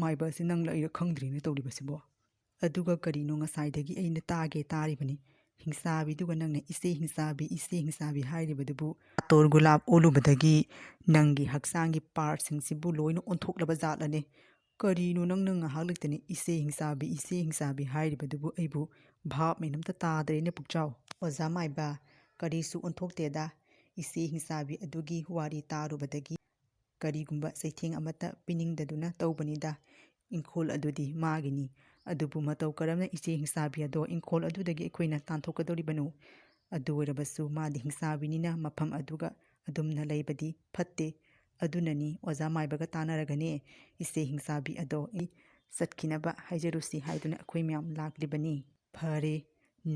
ꯃꯥꯏꯕ ꯑꯁꯤ ꯅꯪꯂ ꯑꯩꯔ ꯈꯪꯗ꯭ꯔꯤꯅꯦ ꯇꯧꯔꯤꯕꯁꯤꯕꯣ꯫ ꯑꯗꯨꯒ ꯀꯔꯤꯅꯣ ꯉꯁꯥꯏꯗꯒꯤ ꯑꯩꯅ ꯇꯥꯒꯦ ꯇꯥꯔꯤꯕꯅꯤ꯫ ꯍꯤꯡꯆꯥꯕꯤꯗꯨꯒ ꯅꯪꯅ ꯏꯆꯦ ꯍꯤꯡꯆꯥꯕꯤ, ꯏꯆꯦ ꯍꯤꯡꯆꯥꯕꯤ ꯍꯥꯏꯔꯤꯕꯗꯨꯕꯨ ꯑꯇꯣꯔ ꯒꯨꯂꯥꯞ ꯑꯣꯜꯂꯨꯕꯗꯒꯤ ꯅꯪꯒꯤ ꯍꯛꯆꯥꯡꯒꯤ ꯄꯥꯔꯠꯁꯤꯡꯁꯤꯕꯨ ꯂꯣꯏꯅ ꯑꯣꯟꯊꯣꯛꯂꯕ ꯖꯥꯠꯂꯅꯦ꯫ ꯀꯔꯤꯅꯣ ꯅꯪꯅ ꯉꯥꯏꯍꯥꯛ ꯂꯩꯇꯅ ꯏꯆꯦ ꯍꯤꯡꯆꯥꯕꯤ, ꯏꯆꯦ ꯍꯤꯡꯆꯥꯕꯤ ꯍꯥꯏꯔꯤꯕꯗꯨꯕꯨ? ꯑꯩꯕꯨ ꯚꯥꯞ ꯃꯦꯟ ꯑꯝꯇ ꯇꯥꯗ꯭ꯔꯦꯅꯦ ꯄꯨꯛꯆꯥꯎ꯫ ꯑꯣꯖꯥ ꯃꯥꯏꯕ, ꯀꯔꯤꯁꯨ ꯑꯣꯟꯊꯣꯛꯇꯦꯗ꯫ ꯏꯆꯦ ꯍꯤꯡꯆꯥꯕꯤ ꯑꯗꯨꯒꯤ ꯋꯥꯔꯤ ꯇꯥꯔꯨꯕꯗꯒꯤ ꯀꯔꯤꯒꯨꯝꯕ ꯆꯩꯊꯦꯡ ꯑꯃꯠꯇ ꯄꯤꯅꯤꯡꯗꯗꯨꯅ ꯇꯧꯕꯅꯤꯗ꯫ ꯏꯪꯈꯣꯜ ꯑꯗꯨꯗꯤ ꯃꯥꯒꯤꯅꯤ꯫ ꯑꯗꯨꯕꯨ ꯃꯇꯧ ꯀꯔꯝꯅ ꯏꯆꯦ ꯍꯤꯡꯆꯥꯕꯤ ꯑꯗꯣ ꯏꯪꯈꯣꯜ ꯑꯗꯨꯗꯒꯤ ꯑꯩꯈꯣꯏꯅ ꯇꯥꯟꯊꯣꯛꯀꯗꯧꯔꯤꯕꯅꯣ? ꯑꯗꯨ ꯑꯣꯏꯔꯕꯁꯨ ꯃꯥꯗꯤ ꯍꯤꯡꯆꯥꯕꯤꯅꯤꯅ ꯃꯐꯝ ꯑꯗꯨꯒ ꯑꯗꯨꯝꯅ ꯂꯩꯕꯗꯤ ꯐꯠꯇꯦ꯫ ꯑꯗꯨꯅꯅꯤ ꯑꯣꯖꯥ ꯃꯥꯏꯕꯒ ꯇꯥꯟꯅꯔꯒꯅꯦ ꯏꯆꯦ ꯍꯤꯡꯆꯥꯕꯤ ꯑꯗꯣ ꯑꯩ ꯆꯠꯈꯤꯅꯕ ꯍꯥꯏꯖꯔꯨꯁꯤ ꯍꯥꯏꯗꯨꯅ ꯑꯩꯈꯣꯏ ꯃꯌꯥꯝ ꯂꯥꯛꯂꯤꯕꯅꯤ꯫ ꯐꯔꯦ,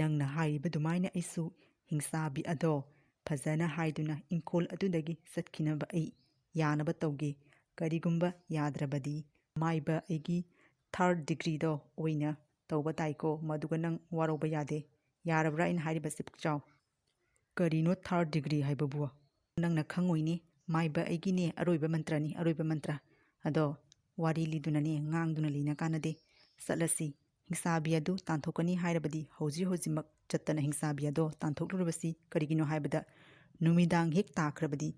ꯅꯪꯅ ꯍꯥꯏꯔꯤꯕ ꯑꯗꯨꯃꯥꯏꯅ ꯑꯩꯁꯨ ꯍꯤꯡꯆꯥꯕꯤ ꯑꯗꯣ ꯐꯖꯅ ꯍꯥꯏꯗꯨꯅ ꯏꯪꯈꯣꯜ ꯑꯗꯨꯗꯒꯤ ꯆꯠꯈꯤꯅꯕ ꯑꯩ ꯌꯥꯅꯕ ꯇꯧꯒꯦ꯫ ꯀꯔꯤꯒꯨꯝꯕ ꯌꯥꯗ꯭ꯔꯕꯗꯤ ꯃꯥꯏꯕ ꯑꯩꯒꯤ ꯊꯥꯔꯠ ꯗꯤꯒ꯭ꯔꯤꯗꯣ ꯑꯣꯏꯅ ꯇꯧꯕ ꯇꯥꯏꯀꯣ, ꯃꯗꯨꯒ ꯅꯪ ꯋꯥꯔꯧꯕ ꯌꯥꯗꯦ꯫ ꯌꯥꯔꯕ꯭ꯔꯥ ꯑꯩꯅ ꯍꯥꯏꯔꯤꯕꯁꯤ ꯄꯨꯛꯆꯥꯎ? ꯀꯔꯤꯅꯣ ꯊꯥꯔꯠ ꯗꯤꯒ꯭ꯔꯤ ꯍꯥꯏꯕꯕꯨ? ꯅꯪꯅ ꯈꯪꯉꯣꯏꯅꯦ, ꯃꯥꯏꯕ ꯑꯩꯒꯤꯅꯦ ꯑꯔꯣꯏꯕ ꯃꯟꯇ꯭ꯔꯅꯤ, ꯑꯔꯣꯏꯕ ꯃꯟꯇ꯭ꯔ꯫ ꯑꯗꯣ ꯋꯥꯔꯤ ꯂꯤꯗꯨꯅꯅꯦ, ꯉꯥꯡꯗꯨꯅ ꯂꯩꯅ ꯀꯥꯟꯅꯗꯦ꯫ ꯆꯠꯂꯁꯤ꯫ ꯍꯤꯡꯆꯥꯕꯤ ꯑꯗꯨ ꯇꯥꯟꯊꯣꯛꯀꯅꯤ ꯍꯥꯏꯔꯕꯗꯤ ꯍꯧꯖꯤꯛ ꯍꯧꯖꯤꯛꯃꯛ ꯆꯠꯇꯅ ꯍꯤꯡꯆꯥꯕꯤ ꯑꯗꯣ ꯇꯥꯟꯊꯣꯛꯂꯨꯔꯕꯁꯤ꯫ ꯀꯔꯤꯒꯤꯅꯣ ꯍꯥꯏꯕꯗ ꯅꯨꯃꯤꯗꯥꯡ ꯍꯦꯛ ꯇꯥꯈ꯭ꯔꯕꯗꯤ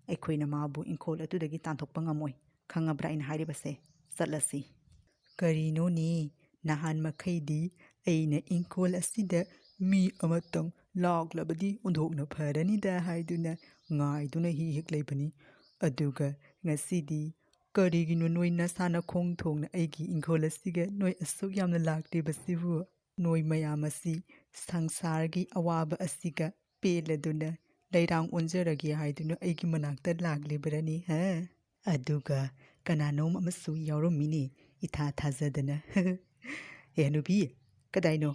ꯑꯩꯈꯣꯏꯅ ꯃꯥꯕꯨ ꯏꯪꯈꯣꯜ ꯑꯗꯨꯗꯒꯤ ꯇꯥꯟꯊꯣꯛꯄ ꯉꯝꯃꯣꯏ꯫ ꯈꯪꯉꯕ꯭ꯔꯥ ꯑꯩꯅ ꯍꯥꯏꯔꯤꯕꯁꯦ? ꯆꯠꯂꯁꯤ꯫ ꯀꯔꯤꯅꯣꯅꯦ, ꯅꯍꯥꯟ ꯃꯈꯩꯗꯤ ꯑꯩꯅ ꯏꯪꯈꯣꯜ ꯑꯁꯤꯗ ꯃꯤ ꯑꯃꯇꯪ ꯂꯥꯛꯂꯕꯗꯤ ꯑꯣꯟꯊꯣꯛꯅ ꯐꯔꯅꯤꯗ ꯍꯥꯏꯗꯨꯅ ꯉꯥꯏꯗꯨꯅ ꯍꯤ ꯍꯦꯛ ꯂꯩꯕꯅꯤ꯫ ꯑꯗꯨꯒ ꯉꯁꯤꯗꯤ ꯀꯔꯤꯒꯤꯅꯣ ꯅꯣꯏ ꯅꯁꯥꯅ ꯈꯣꯡ ꯊꯣꯡꯅ ꯑꯩꯒꯤ ꯏꯪꯈꯣꯜ ꯑꯁꯤꯒ ꯅꯣꯏ ꯑꯁꯨꯛ ꯌꯥꯝꯅ ꯂꯥꯛꯂꯤꯕꯁꯤꯕꯨ? ꯅꯣꯏ ꯃꯌꯥꯝ ꯑꯁꯤ ꯁꯪꯁꯥꯔꯒꯤ ꯑꯋꯥꯕ ꯑꯁꯤꯒ ꯄꯦꯜꯂꯗꯨꯅ ꯂꯩꯔꯥꯡ ꯑꯣꯟꯖꯔꯒꯦ ꯍꯥꯏꯗꯨꯅ ꯑꯩꯒꯤ ꯃꯅꯥꯛꯇ ꯂꯥꯛꯂꯤꯕꯔꯅꯤ, ꯍꯥ? ꯑꯗꯨꯒ ꯀꯅꯥꯅꯣꯝ ꯑꯃꯁꯨ ꯌꯥꯎꯔꯝꯃꯤꯅꯦ, ꯏꯊꯥ ꯊꯥꯖꯗꯅ꯫ ꯑꯦ ꯍꯅꯨꯕꯤ, ꯀꯗꯥꯏꯅꯣ?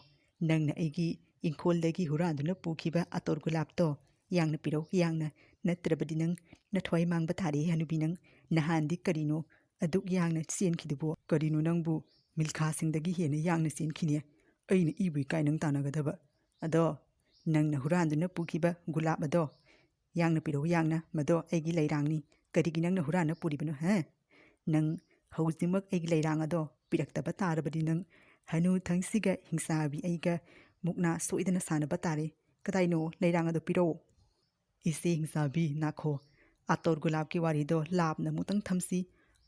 ꯅꯪꯅ ꯑꯩꯒꯤ ꯏꯪꯈꯣꯜꯗꯒꯤ ꯍꯨꯔꯥꯟꯗꯨꯅ ꯄꯨꯈꯤꯕ ꯑꯇꯣꯔ ꯒꯨꯂꯥꯞꯇꯣ ꯌꯥꯡꯅ ꯄꯤꯔꯧ, ꯌꯥꯡꯅ꯫ ꯅꯠꯇ꯭ꯔꯕꯗꯤ ꯅꯪ ꯅꯊ꯭ꯋꯥꯏ ꯃꯥꯡꯕ ꯇꯥꯔꯦ, ꯍꯅꯨꯕꯤ ꯅꯪ꯫ ꯅꯍꯥꯟꯗꯤ ꯀꯔꯤꯅꯣ ꯑꯗꯨꯛ ꯌꯥꯡꯅ ꯆꯦꯟꯈꯤꯗꯨꯕꯨ? ꯀꯔꯤꯅꯣ ꯅꯪꯕꯨ ꯃꯤꯜꯈꯥꯁꯤꯡꯗꯒꯤ ꯍꯦꯟꯅ ꯌꯥꯡꯅ ꯆꯦꯟꯈꯤꯅꯦ꯫ ꯑꯩꯅ ꯏꯕꯨ ꯏꯀꯥꯏ ꯅꯪ ꯇꯥꯟꯅꯒꯗꯕ꯫ ꯑꯗꯣ ꯅꯪꯅ ꯍꯨꯔꯥꯟꯗꯨꯅ ꯄꯨꯈꯤꯕ ꯒꯨꯂꯥꯞ ꯑꯗꯣ ꯌꯥꯡꯅ ꯄꯤꯔꯛꯎ, ꯌꯥꯡꯅ꯫ ꯃꯗꯣ ꯑꯩꯒꯤ ꯂꯩꯔꯥꯡꯅꯤ꯫ ꯀꯔꯤꯒꯤ ꯅꯪꯅ ꯍꯨꯔꯥꯟꯅ ꯄꯨꯔꯤꯕꯅꯣ, ꯍꯦ? ꯅꯪ ꯍꯧꯖꯤꯛꯃꯛ ꯑꯩꯒꯤ ꯂꯩꯔꯥꯡ ꯑꯗꯣ ꯄꯤꯔꯛꯇꯕ ꯇꯥꯔꯕꯗꯤ ꯅꯪ ꯍꯅꯨ ꯊꯪꯁꯤꯒ ꯍꯤꯡꯆꯥꯕꯤ ꯑꯩꯒ ꯃꯨꯛꯅꯥ ꯁꯣꯏꯗꯅ ꯁꯥꯟꯅꯕ ꯇꯥꯔꯦ꯫ ꯀꯗꯥꯏꯅꯣ ꯂꯩꯔꯥꯡ ꯑꯗꯣ ꯄꯤꯔꯛꯑꯣ꯫ ꯏꯆꯦ ꯍꯤꯡꯆꯥꯕꯤ, ꯅꯥꯈꯣ꯫ ꯑꯇꯣꯔ ꯒꯨꯂꯥꯞꯀꯤ ꯋꯥꯔꯤꯗꯣ ꯂꯥꯞꯅ ꯑꯃꯨꯛꯇꯪ ꯊꯝꯁꯤ꯫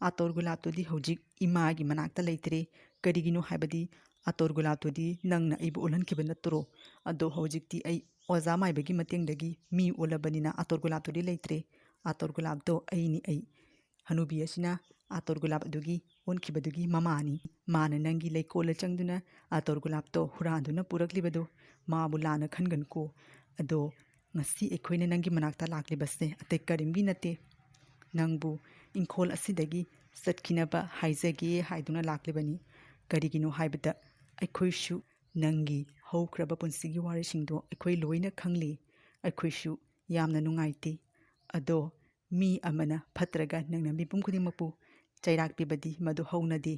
ꯑꯇꯣꯔ ꯒꯨꯂꯥꯞꯇꯨꯗꯤ ꯍꯧꯖꯤꯛ ꯏꯃꯥꯒꯤ ꯃꯅꯥꯛꯇ ꯂꯩꯇ꯭ꯔꯦ꯫ ꯀꯔꯤꯒꯤꯅꯣ ꯍꯥꯏꯕꯗꯤ ꯑꯇꯣꯔ ꯒꯨꯂꯥꯞꯇꯨꯗꯤ ꯅꯪꯅ ꯑꯩꯕꯨ ꯑꯣꯜꯍꯟꯈꯤꯕ ꯅꯠꯇ꯭ꯔꯣ? ꯑꯗꯣ ꯍꯧꯖꯤꯛꯇꯤ ꯑꯩ ꯑꯣꯖꯥ ꯃꯥꯏꯕꯒꯤ ꯃꯇꯦꯡꯗꯒꯤ ꯃꯤ ꯑꯣꯜꯂꯕꯅꯤꯅ ꯑꯇꯣꯔ ꯒꯨꯂꯥꯞꯇꯨꯗꯤ ꯂꯩꯇ꯭ꯔꯦ꯫ ꯑꯇꯣꯔ ꯒꯨꯂꯥꯞꯇꯣ ꯑꯩꯅꯤ ꯑꯩ꯫ ꯍꯅꯨꯕꯤ ꯑꯁꯤꯅ ꯑꯇꯣꯔ ꯒꯨꯂꯥꯞ ꯑꯗꯨꯒꯤ ꯑꯣꯟꯈꯤꯕꯗꯨꯒꯤ ꯃꯃꯥꯅꯤ꯫ ꯃꯥꯅ ꯅꯪꯒꯤ ꯂꯩꯀꯣꯜꯗ ꯆꯪꯗꯨꯅ ꯑꯇꯣꯔ ꯒꯨꯂꯥꯞꯇꯣ ꯍꯨꯔꯥꯟꯗꯨꯅ ꯄꯨꯔꯛꯂꯤꯕꯗꯨ ꯃꯥꯕꯨ ꯂꯥꯟꯅ ꯈꯟꯒꯅꯨꯀꯣ꯫ ꯑꯗꯣ ꯉꯁꯤ ꯑꯩꯈꯣꯏꯅ ꯅꯪꯒꯤ ꯃꯅꯥꯛꯇ ꯂꯥꯛꯂꯤꯕꯁꯦ ꯑꯇꯩ ꯀꯔꯤꯝꯒꯤ ꯅꯠꯇꯦ꯫ ꯅꯪꯕꯨ ꯏꯪꯈꯣꯜ ꯑꯁꯤꯗꯒꯤ ꯆꯠꯈꯤꯅꯕ ꯍꯥꯏꯖꯒꯦ ꯍꯥꯏꯗꯨꯅ ꯂꯥꯛꯂꯤꯕꯅꯤ꯫ ꯀꯔꯤꯒꯤꯅꯣ ꯍꯥꯏꯕꯗ ꯑꯩꯈꯣꯏꯁꯨ ꯅꯪꯒꯤ ꯍꯧꯈ꯭ꯔꯕ ꯄꯨꯟꯁꯤꯒꯤ ꯋꯥꯔꯤꯁꯤꯡꯗꯣ ꯑꯩꯈꯣꯏ ꯂꯣꯏꯅ ꯈꯪꯂꯤ꯫ ꯑꯩꯈꯣꯏꯁꯨ ꯌꯥꯝꯅ ꯅꯨꯡꯉꯥꯏꯇꯦ꯫ ꯑꯗꯣ ꯃꯤ ꯑꯃꯅ ꯐꯠꯇ꯭ꯔꯒ ꯅꯪꯅ ꯃꯤꯄꯨꯝ ꯈꯨꯗꯤꯡꯃꯛꯄꯨ ꯆꯩꯔꯥꯛ ꯄꯤꯕꯗꯤ ꯃꯗꯨ ꯍꯧꯅꯗꯦ꯫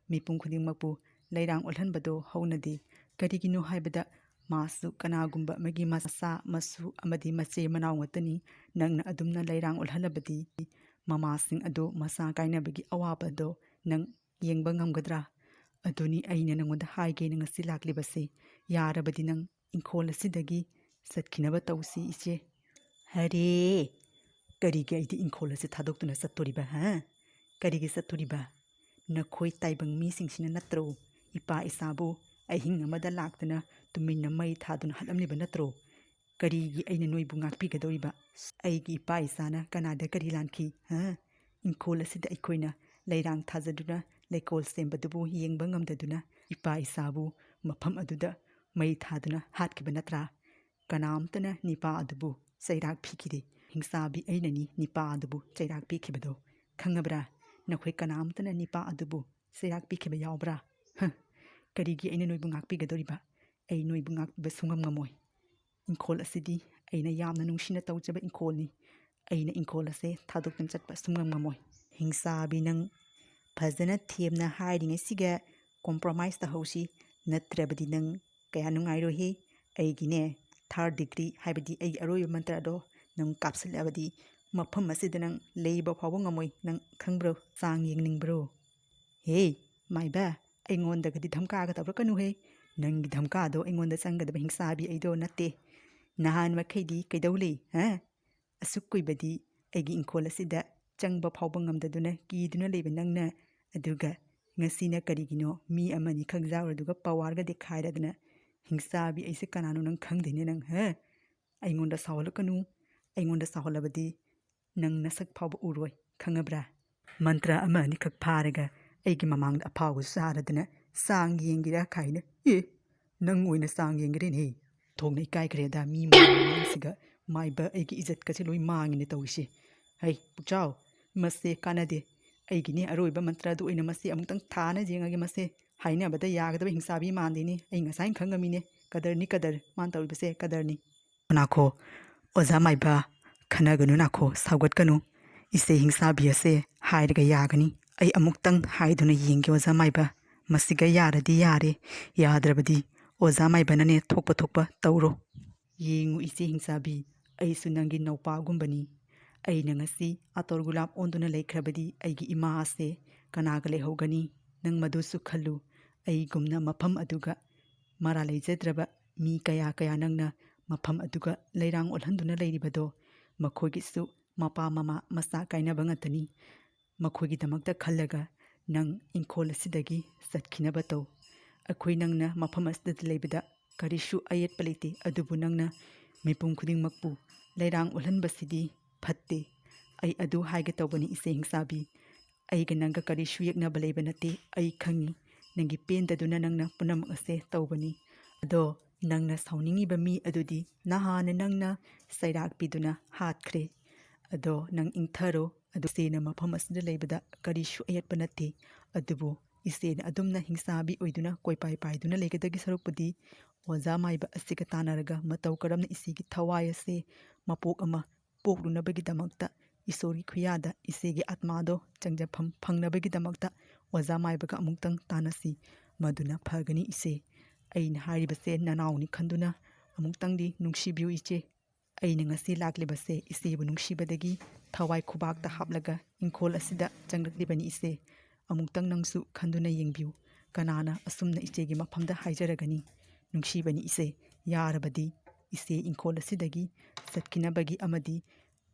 ꯃꯤꯄꯨꯝ ꯈꯨꯗꯤꯡꯃꯛꯄꯨ ꯂꯩꯔꯥꯡ ꯑꯣꯜꯍꯟꯕꯗꯣ ꯍꯧꯅꯗꯦ꯫ ꯀꯔꯤꯒꯤꯅꯣ ꯍꯥꯏꯕꯗ ꯃꯥꯁꯨ ꯀꯅꯥꯒꯨꯝꯕ ꯑꯃꯒꯤ ꯃꯆꯥ, ꯃꯁꯨ ꯑꯃꯗꯤ ꯃꯆꯦ ꯃꯅꯥꯎ ꯉꯥꯛꯇꯅꯤ꯫ ꯅꯪꯅ ꯑꯗꯨꯝꯅ ꯂꯩꯔꯥꯡ ꯑꯣꯜꯍꯜꯂꯕꯗꯤ ꯃꯃꯥꯁꯤꯡ ꯑꯗꯣ ꯃꯆꯥ ꯀꯥꯏꯅꯕꯒꯤ ꯑꯋꯥꯕꯗꯣ ꯅꯪ ꯌꯦꯡꯕ ꯉꯝꯒꯗ꯭ꯔꯥ? ꯑꯗꯨꯅꯤ ꯑꯩꯅ ꯅꯉꯣꯟꯗ ꯍꯥꯏꯒꯦꯅ ꯉꯁꯤ ꯂꯥꯛꯂꯤꯕꯁꯦ꯫ ꯌꯥꯔꯕꯗꯤ ꯅꯪ ꯏꯪꯈꯣꯜ ꯑꯁꯤꯗꯒꯤ ꯆꯠꯈꯤꯅꯕ ꯇꯧꯁꯤ, ꯏꯆꯦ꯫ ꯑꯔꯦ, ꯀꯔꯤꯒꯤ ꯑꯩꯗꯤ ꯏꯪꯈꯣꯜ ꯑꯁꯤ ꯊꯥꯗꯣꯛꯇꯨꯅ ꯆꯠꯇꯣꯔꯤꯕ, ꯍꯥ? ꯀꯔꯤꯒꯤ ꯆꯠꯇꯣꯔꯤꯕ? ꯅꯈꯣꯏ ꯇꯥꯏꯕꯪ ꯃꯤꯁꯤꯡꯁꯤꯅ ꯅꯠꯇ꯭ꯔꯣ ꯏꯄꯥ ꯏꯆꯥꯕꯨ ꯑꯍꯤꯡ ꯑꯃꯗ ꯂꯥꯛꯇꯨꯅ ꯇꯨꯃꯤꯟꯅ ꯃꯩ ꯊꯥꯗꯨꯅ ꯍꯥꯠꯂꯝꯂꯤꯕ ꯅꯠꯇ꯭ꯔꯣ? ꯀꯔꯤꯒꯤ ꯑꯩꯅ ꯅꯣꯏꯕꯨ ꯉꯥꯛꯄꯤꯒꯗꯧꯔꯤꯕ? ꯑꯩꯒꯤ ꯏꯄꯥ ꯏꯆꯥꯅ ꯀꯅꯥꯗ ꯀꯔꯤ ꯂꯥꯟꯈꯤ, ꯍꯥ? ꯏꯪꯈꯣꯜ ꯑꯁꯤꯗ ꯑꯩꯈꯣꯏꯅ ꯂꯩꯔꯥꯡ ꯊꯥꯖꯗꯨꯅ ꯂꯩꯀꯣꯜ ꯁꯦꯝꯕꯗꯨꯕꯨ ꯌꯦꯡꯕ ꯉꯝꯗꯗꯨꯅ ꯏꯄꯥ ꯏꯆꯥꯕꯨ ꯃꯐꯝ ꯑꯗꯨꯗ ꯃꯩ ꯊꯥꯗꯨꯅ ꯍꯥꯠꯈꯤꯕ ꯅꯠꯇ꯭ꯔꯥ? ꯀꯅꯥꯝꯇꯅ ꯅꯤꯄꯥ ꯑꯗꯨꯕꯨ ꯆꯩꯔꯥꯛ ꯄꯤꯈꯤꯗꯦ꯫ ꯍꯤꯡꯆꯥꯕꯤ ꯑꯩꯅꯅꯤ ꯅꯤꯄꯥ ꯑꯗꯨꯕꯨ ꯆꯩꯔꯥꯛ ꯄꯤꯈꯤꯕꯗꯣ꯫ ꯈꯪꯉꯕ꯭ꯔꯥ? ꯅꯈꯣꯏ ꯀꯅꯥꯝꯇꯅ ꯅꯤꯄꯥ ꯑꯗꯨꯕꯨ ꯆꯩꯔꯥꯛ ꯄꯤꯈꯤꯕ ꯌꯥꯎꯕ꯭ꯔꯥ? ꯍ! ꯀꯔꯤꯒꯤ ꯑꯩꯅ ꯅꯣꯏꯕꯨ ꯉꯥꯛꯄꯤꯒꯗꯧꯔꯤꯕ? ꯑꯩ ꯅꯣꯏꯕꯨ ꯉꯥꯛꯄꯤꯕ ꯁꯨꯡꯉꯝ ꯉꯝꯃꯣꯏ꯫ ꯏꯪꯈꯣꯜ ꯑꯁꯤꯗꯤ ꯑꯩꯅ ꯌꯥꯝꯅ ꯅꯨꯡꯁꯤꯅ ꯇꯧꯖꯕ ꯏꯪꯈꯣꯜꯅꯤ꯫ ꯑꯩꯅ ꯏꯪꯈꯣꯜ ꯑꯁꯦ ꯊꯥꯗꯣꯛꯇꯨꯅ ꯆꯠꯄ ꯁꯨꯡꯉꯝ ꯉꯝꯃꯣꯏ꯫ ꯍꯤꯡꯆꯥꯕꯤ, ꯅꯪ ꯐꯖꯅ ꯊꯦꯝꯅ ꯍꯥꯏꯔꯤꯉꯩꯁꯤꯒ ꯀꯣꯝꯄ꯭ꯔꯣꯃꯥꯏꯁ ꯇꯧꯍꯧꯁꯤ, ꯅꯠꯇ꯭ꯔꯕꯗꯤ ꯅꯪ ꯀꯌꯥ ꯅꯨꯡꯉꯥꯏꯔꯣꯏꯍꯦ꯫ ꯑꯩꯒꯤꯅꯦ ꯊꯥꯔꯠ ꯗꯤꯒ꯭ꯔꯤ ꯍꯥꯏꯕꯗꯤ ꯑꯩꯒꯤ ꯑꯔꯣꯏꯕ ꯃꯟꯇ꯭ꯔꯗꯣ ꯅꯪ ꯀꯥꯞꯁꯤꯜꯂꯕꯗꯤ ꯃꯐꯝ ꯑꯁꯤꯗ ꯅꯪ ꯂꯩꯕ ꯐꯥꯎꯕ ꯉꯝꯃꯣꯏ꯫ ꯅꯪ ꯈꯪꯕ꯭ꯔꯣ? ꯆꯥꯡ ꯌꯦꯡꯅꯤꯡꯕ꯭ꯔꯣ? ꯍꯦ ꯃꯥꯏꯕ, ꯑꯩꯉꯣꯟꯗꯒꯗꯤ ꯙꯝꯀꯥꯒ ꯇꯧꯔꯛꯀꯅꯨꯍꯦ꯫ ꯅꯪꯒꯤ ꯙꯝꯀꯥꯗꯣ ꯑꯩꯉꯣꯟꯗ ꯆꯪꯒꯗꯕ ꯍꯤꯡꯆꯥꯕꯤ ꯑꯩꯗꯣ ꯅꯠꯇꯦ꯫ ꯅꯍꯥꯟ ꯃꯈꯩꯗꯤ ꯀꯩꯗꯧ ꯂꯩ? ꯍꯥ? ꯑꯁꯨꯛ ꯀꯨꯏꯕꯗꯤ ꯑꯩꯒꯤ ꯏꯪꯈꯣꯜ ꯑꯁꯤꯗ ꯆꯪꯕ ꯐꯥꯎꯕ ꯉꯝꯗꯗꯨꯅ ꯀꯤꯗꯨꯅ ꯂꯩꯕ ꯅꯪꯅ, ꯑꯗꯨꯒ ꯉꯁꯤꯅ ꯀꯔꯤꯒꯤꯅꯣ ꯃꯤ ꯑꯃꯅꯤ ꯈꯛ ꯌꯥꯎꯔꯗꯨꯒ ꯄꯋꯥꯔꯒ ꯗꯦꯈꯥꯏꯔꯗꯅ? ꯍꯤꯡꯆꯥꯕꯤ ꯑꯩꯁꯦ ꯀꯅꯥꯅꯣ ꯅꯪ ꯈꯪꯗꯦꯅꯦ ꯅꯪ, ꯍꯥ? ꯑꯩꯉꯣꯟꯗ ꯁꯥꯎꯍꯜꯂꯛꯀꯅꯨ꯫ ꯑꯩꯉꯣꯟꯗ ꯁꯥꯎꯍꯜꯂꯕꯗꯤ ꯅꯪ ꯅꯁꯛ ꯐꯥꯎꯕ ꯎꯔꯣꯏ, ꯈꯪꯉꯕ꯭ꯔꯥ? ꯃꯟꯇ꯭ꯔ ꯑꯃ ꯑꯅꯤꯈꯛ ꯐꯥꯔꯒ ꯑꯩꯒꯤ ꯃꯃꯥꯡꯗ ꯑꯐꯥꯎꯕꯁꯨ ꯁꯥꯔꯗꯅ ꯆꯥꯡ ꯌꯦꯡꯒꯦꯔꯥ ꯀꯥꯏꯅ꯫ ꯑꯦ, ꯅꯪ ꯑꯣꯏꯅ ꯆꯥꯡ ꯌꯦꯡꯒꯦꯔꯦꯅꯦꯍꯦ꯫ ꯊꯣꯛꯅ ꯏꯀꯥꯏꯈ꯭ꯔꯦꯗ, ꯃꯤ ꯃꯌꯥꯝ ꯃꯃꯥꯡꯁꯤꯒ ꯃꯥꯏꯕ ꯑꯩꯒꯤ ꯏꯖꯠꯀꯁꯦ ꯂꯣꯏ ꯃꯥꯡꯉꯤꯅꯦ ꯇꯧꯔꯤꯁꯦ꯫ ꯍꯩ ꯄꯨꯛꯆꯥꯎ, ꯃꯁꯦ ꯀꯥꯟꯅꯗꯦ꯫ ꯑꯩꯒꯤꯅꯦ ꯑꯔꯣꯏꯕ ꯃꯟꯇ꯭ꯔꯗꯨ ꯑꯣꯏꯅ ꯃꯁꯦ ꯑꯃꯨꯛꯇꯪ ꯊꯥꯅ ꯌꯦꯡꯉꯒꯦ꯫ ꯃꯁꯦ ꯍꯥꯏꯅꯕꯗ ꯌꯥꯒꯗꯕ ꯍꯤꯡꯆꯥꯕꯤ ꯃꯥꯟꯗꯦꯅꯦ꯫ ꯑꯩ ꯉꯁꯥꯏꯅ ꯈꯪꯉꯝꯃꯤꯅꯦ, ꯀꯗꯔꯅꯤ ꯀꯗꯔ, ꯃꯥꯅ ꯇꯧꯔꯤꯕꯁꯦ ꯀꯗꯔꯅꯤ꯫ ꯅꯥꯈꯣ, ꯑꯣꯖꯥ ꯃꯥꯏꯕ, ꯈꯟꯅꯒꯅꯨ ꯅꯥꯈꯣ, ꯁꯥꯎꯒꯠꯀꯅꯨ꯫ ꯏꯆꯦ ꯍꯤꯡꯆꯥꯕꯤ ꯑꯁꯦ ꯍꯥꯏꯔꯒ ꯌꯥꯒꯅꯤ꯫ ꯑꯩ ꯑꯃꯨꯛꯇꯪ ꯍꯥꯏꯗꯨꯅ ꯌꯦꯡꯒꯦ ꯑꯣꯖꯥ ꯃꯥꯏꯕ꯫ ꯃꯁꯤꯒ ꯌꯥꯔꯗꯤ ꯌꯥꯔꯦ, ꯌꯥꯗ꯭ꯔꯕꯗꯤ ꯑꯣꯖꯥ ꯃꯥꯏꯕꯅꯅꯦ ꯊꯣꯛꯄ ꯊꯣꯛꯄ ꯇꯧꯔꯣ꯫ ꯌꯦꯡꯉꯨ ꯏꯆꯦ ꯍꯤꯡꯆꯥꯕꯤ, ꯑꯩꯁꯨ ꯅꯪꯒꯤ ꯅꯧꯄꯥꯒꯨꯝꯕꯅꯤ꯫ ꯑꯩꯅ ꯉꯁꯤ ꯑꯇꯣꯔ ꯒꯨꯂꯥꯞ ꯑꯣꯟꯗꯨꯅ ꯂꯩꯈ꯭ꯔꯕꯗꯤ ꯑꯩꯒꯤ ꯏꯃꯥ ꯑꯁꯦ ꯀꯅꯥꯒ ꯂꯩꯍꯧꯒꯅꯤ? ꯅꯪ ꯃꯗꯨꯁꯨ ꯈꯜꯂꯨ꯫ ꯑꯩꯒꯨꯝꯅ ꯃꯐꯝ ꯑꯗꯨꯒ ꯃꯔꯥ ꯂꯩꯖꯗ꯭ꯔꯕ ꯃꯤ ꯀꯌꯥ ꯀꯌꯥ ꯅꯪꯅ ꯃꯐꯝ ꯑꯗꯨꯒ ꯂꯩꯔꯥꯡ ꯑꯣꯜꯍꯟꯗꯨꯅ ꯂꯩꯔꯤꯕꯗꯣ, ꯃꯈꯣꯏꯒꯤꯁꯨ ꯃꯄꯥ ꯃꯃꯥ ꯃꯆꯥ ꯀꯥꯏꯅꯕ ꯉꯥꯛꯇꯅꯤ꯫ ꯃꯈꯣꯏꯒꯤꯗꯃꯛꯇ ꯈꯜꯂꯒ ꯅꯪ ꯏꯪꯈꯣꯜ ꯑꯁꯤꯗꯒꯤ ꯆꯠꯈꯤꯅꯕ ꯇꯧ꯫ ꯑꯩꯈꯣꯏ ꯅꯪꯅ ꯃꯐꯝ ꯑꯁꯤꯗ ꯂꯩꯕꯗ ꯀꯔꯤꯁꯨ ꯑꯌꯦꯠꯄ ꯂꯩꯇꯦ, ꯑꯗꯨꯕꯨ ꯅꯪꯅ ꯃꯤꯄꯨꯝ ꯈꯨꯗꯤꯡꯃꯛꯄꯨ ꯂꯩꯔꯥꯡ ꯑꯣꯜꯍꯟꯕꯁꯤꯗꯤ ꯐꯠꯇꯦ꯫ ꯑꯩ ꯑꯗꯨ ꯍꯥꯏꯒꯦ ꯇꯧꯕꯅꯤ ꯏꯆꯦ ꯍꯤꯡꯆꯥꯕꯤ꯫ ꯑꯩꯒ ꯅꯪꯒ ꯀꯔꯤꯁꯨ ꯌꯦꯛꯅꯕ ꯂꯩꯕ ꯅꯠꯇꯦ꯫ ꯑꯩ ꯈꯪꯉꯤ ꯅꯪꯒꯤ ꯄꯦꯟꯗꯗꯨꯅ ꯅꯪꯅ ꯄꯨꯝꯅꯃꯛ ꯑꯁꯦ ꯇꯧꯕꯅꯤ꯫ ꯑꯗꯣ ꯅꯪꯅ ꯁꯥꯎꯅꯤꯡꯉꯤꯕ ꯃꯤ ꯑꯗꯨꯗꯤ ꯅꯍꯥꯟꯅ ꯅꯪꯅ ꯆꯩꯔꯥꯛ ꯄꯤꯗꯨꯅ ꯍꯥꯠꯈ꯭ꯔꯦ꯫ ꯑꯗꯣ ꯅꯪ ꯏꯪꯊꯔꯣ꯫ ꯑꯗꯨ ꯏꯆꯦꯅ ꯃꯐꯝ ꯑꯁꯤꯗ ꯂꯩꯕꯗ ꯀꯔꯤꯁꯨ ꯑꯌꯦꯠꯄ ꯅꯠꯇꯦ꯫ ꯑꯗꯨꯕꯨ ꯏꯆꯦꯅ ꯑꯗꯨꯝꯅ ꯍꯤꯡꯆꯥꯕꯤ ꯑꯣꯏꯗꯨꯅ ꯀꯣꯏꯄꯥꯏ ꯄꯥꯏꯗꯨꯅ ꯂꯩꯒꯗꯒꯤ ꯁꯔꯨꯛꯄꯨꯗꯤ ꯑꯣꯖꯥ ꯃꯥꯏꯕ ꯑꯁꯤꯒ ꯇꯥꯟꯅꯔꯒ ꯃꯇꯧ ꯀꯔꯝꯅ ꯏꯆꯦꯒꯤ ꯊꯋꯥꯏ ꯑꯁꯦ ꯃꯄꯣꯛ ꯑꯃ ꯄꯣꯛꯂꯨꯅꯕꯒꯤꯗꯃꯛꯇ ꯏꯁꯣꯔꯒꯤ ꯈꯨꯌꯥꯗ ꯏꯆꯦꯒꯤ ꯑꯥꯠꯃꯥꯗꯣ ꯆꯪꯖꯐꯝ ꯐꯪꯅꯕꯒꯤꯗꯃꯛꯇ ꯑꯣꯖꯥ ꯃꯥꯏꯕꯒ ꯑꯃꯨꯛꯇꯪ ꯇꯥꯟꯅꯁꯤ, ꯃꯗꯨꯅ ꯐꯒꯅꯤ ꯏꯆꯦ꯫ ꯑꯩꯅ ꯍꯥꯏꯔꯤꯕꯁꯦ ꯅꯅꯥꯎꯅꯤ ꯈꯟꯗꯨꯅ ꯑꯃꯨꯛꯇꯪꯗꯤ ꯅꯨꯡꯁꯤꯕꯤꯌꯨ ꯏꯆꯦ꯫ ꯑꯩꯅ ꯉꯁꯤ ꯂꯥꯛꯂꯤꯕꯁꯦ ꯏꯆꯦꯕꯨ ꯅꯨꯡꯁꯤꯕꯗꯒꯤ ꯊꯋꯥꯏ ꯈꯨꯕꯥꯛꯇ ꯍꯥꯞꯂꯒ ꯏꯪꯈꯣꯜ ꯑꯁꯤꯗ ꯆꯪꯂꯛꯂꯤꯕꯅꯤ ꯏꯆꯦ꯫ ꯑꯃꯨꯛꯇꯪ ꯅꯪꯁꯨ ꯈꯟꯗꯨꯅ ꯌꯦꯡꯕꯤꯌꯨ꯫ ꯀꯅꯥꯅ ꯑꯁꯨꯝꯅ ꯏꯆꯦꯒꯤ ꯃꯐꯝꯗ ꯍꯥꯏꯖꯔꯒꯅꯤ? ꯅꯨꯡꯁꯤꯕꯅꯤ ꯏꯆꯦ꯫ ꯌꯥꯔꯕꯗꯤ ꯏꯆꯦ ꯏꯪꯈꯣꯜ ꯑꯁꯤꯗꯒꯤ ꯆꯠꯈꯤꯅꯕꯒꯤ ꯑꯃꯗꯤ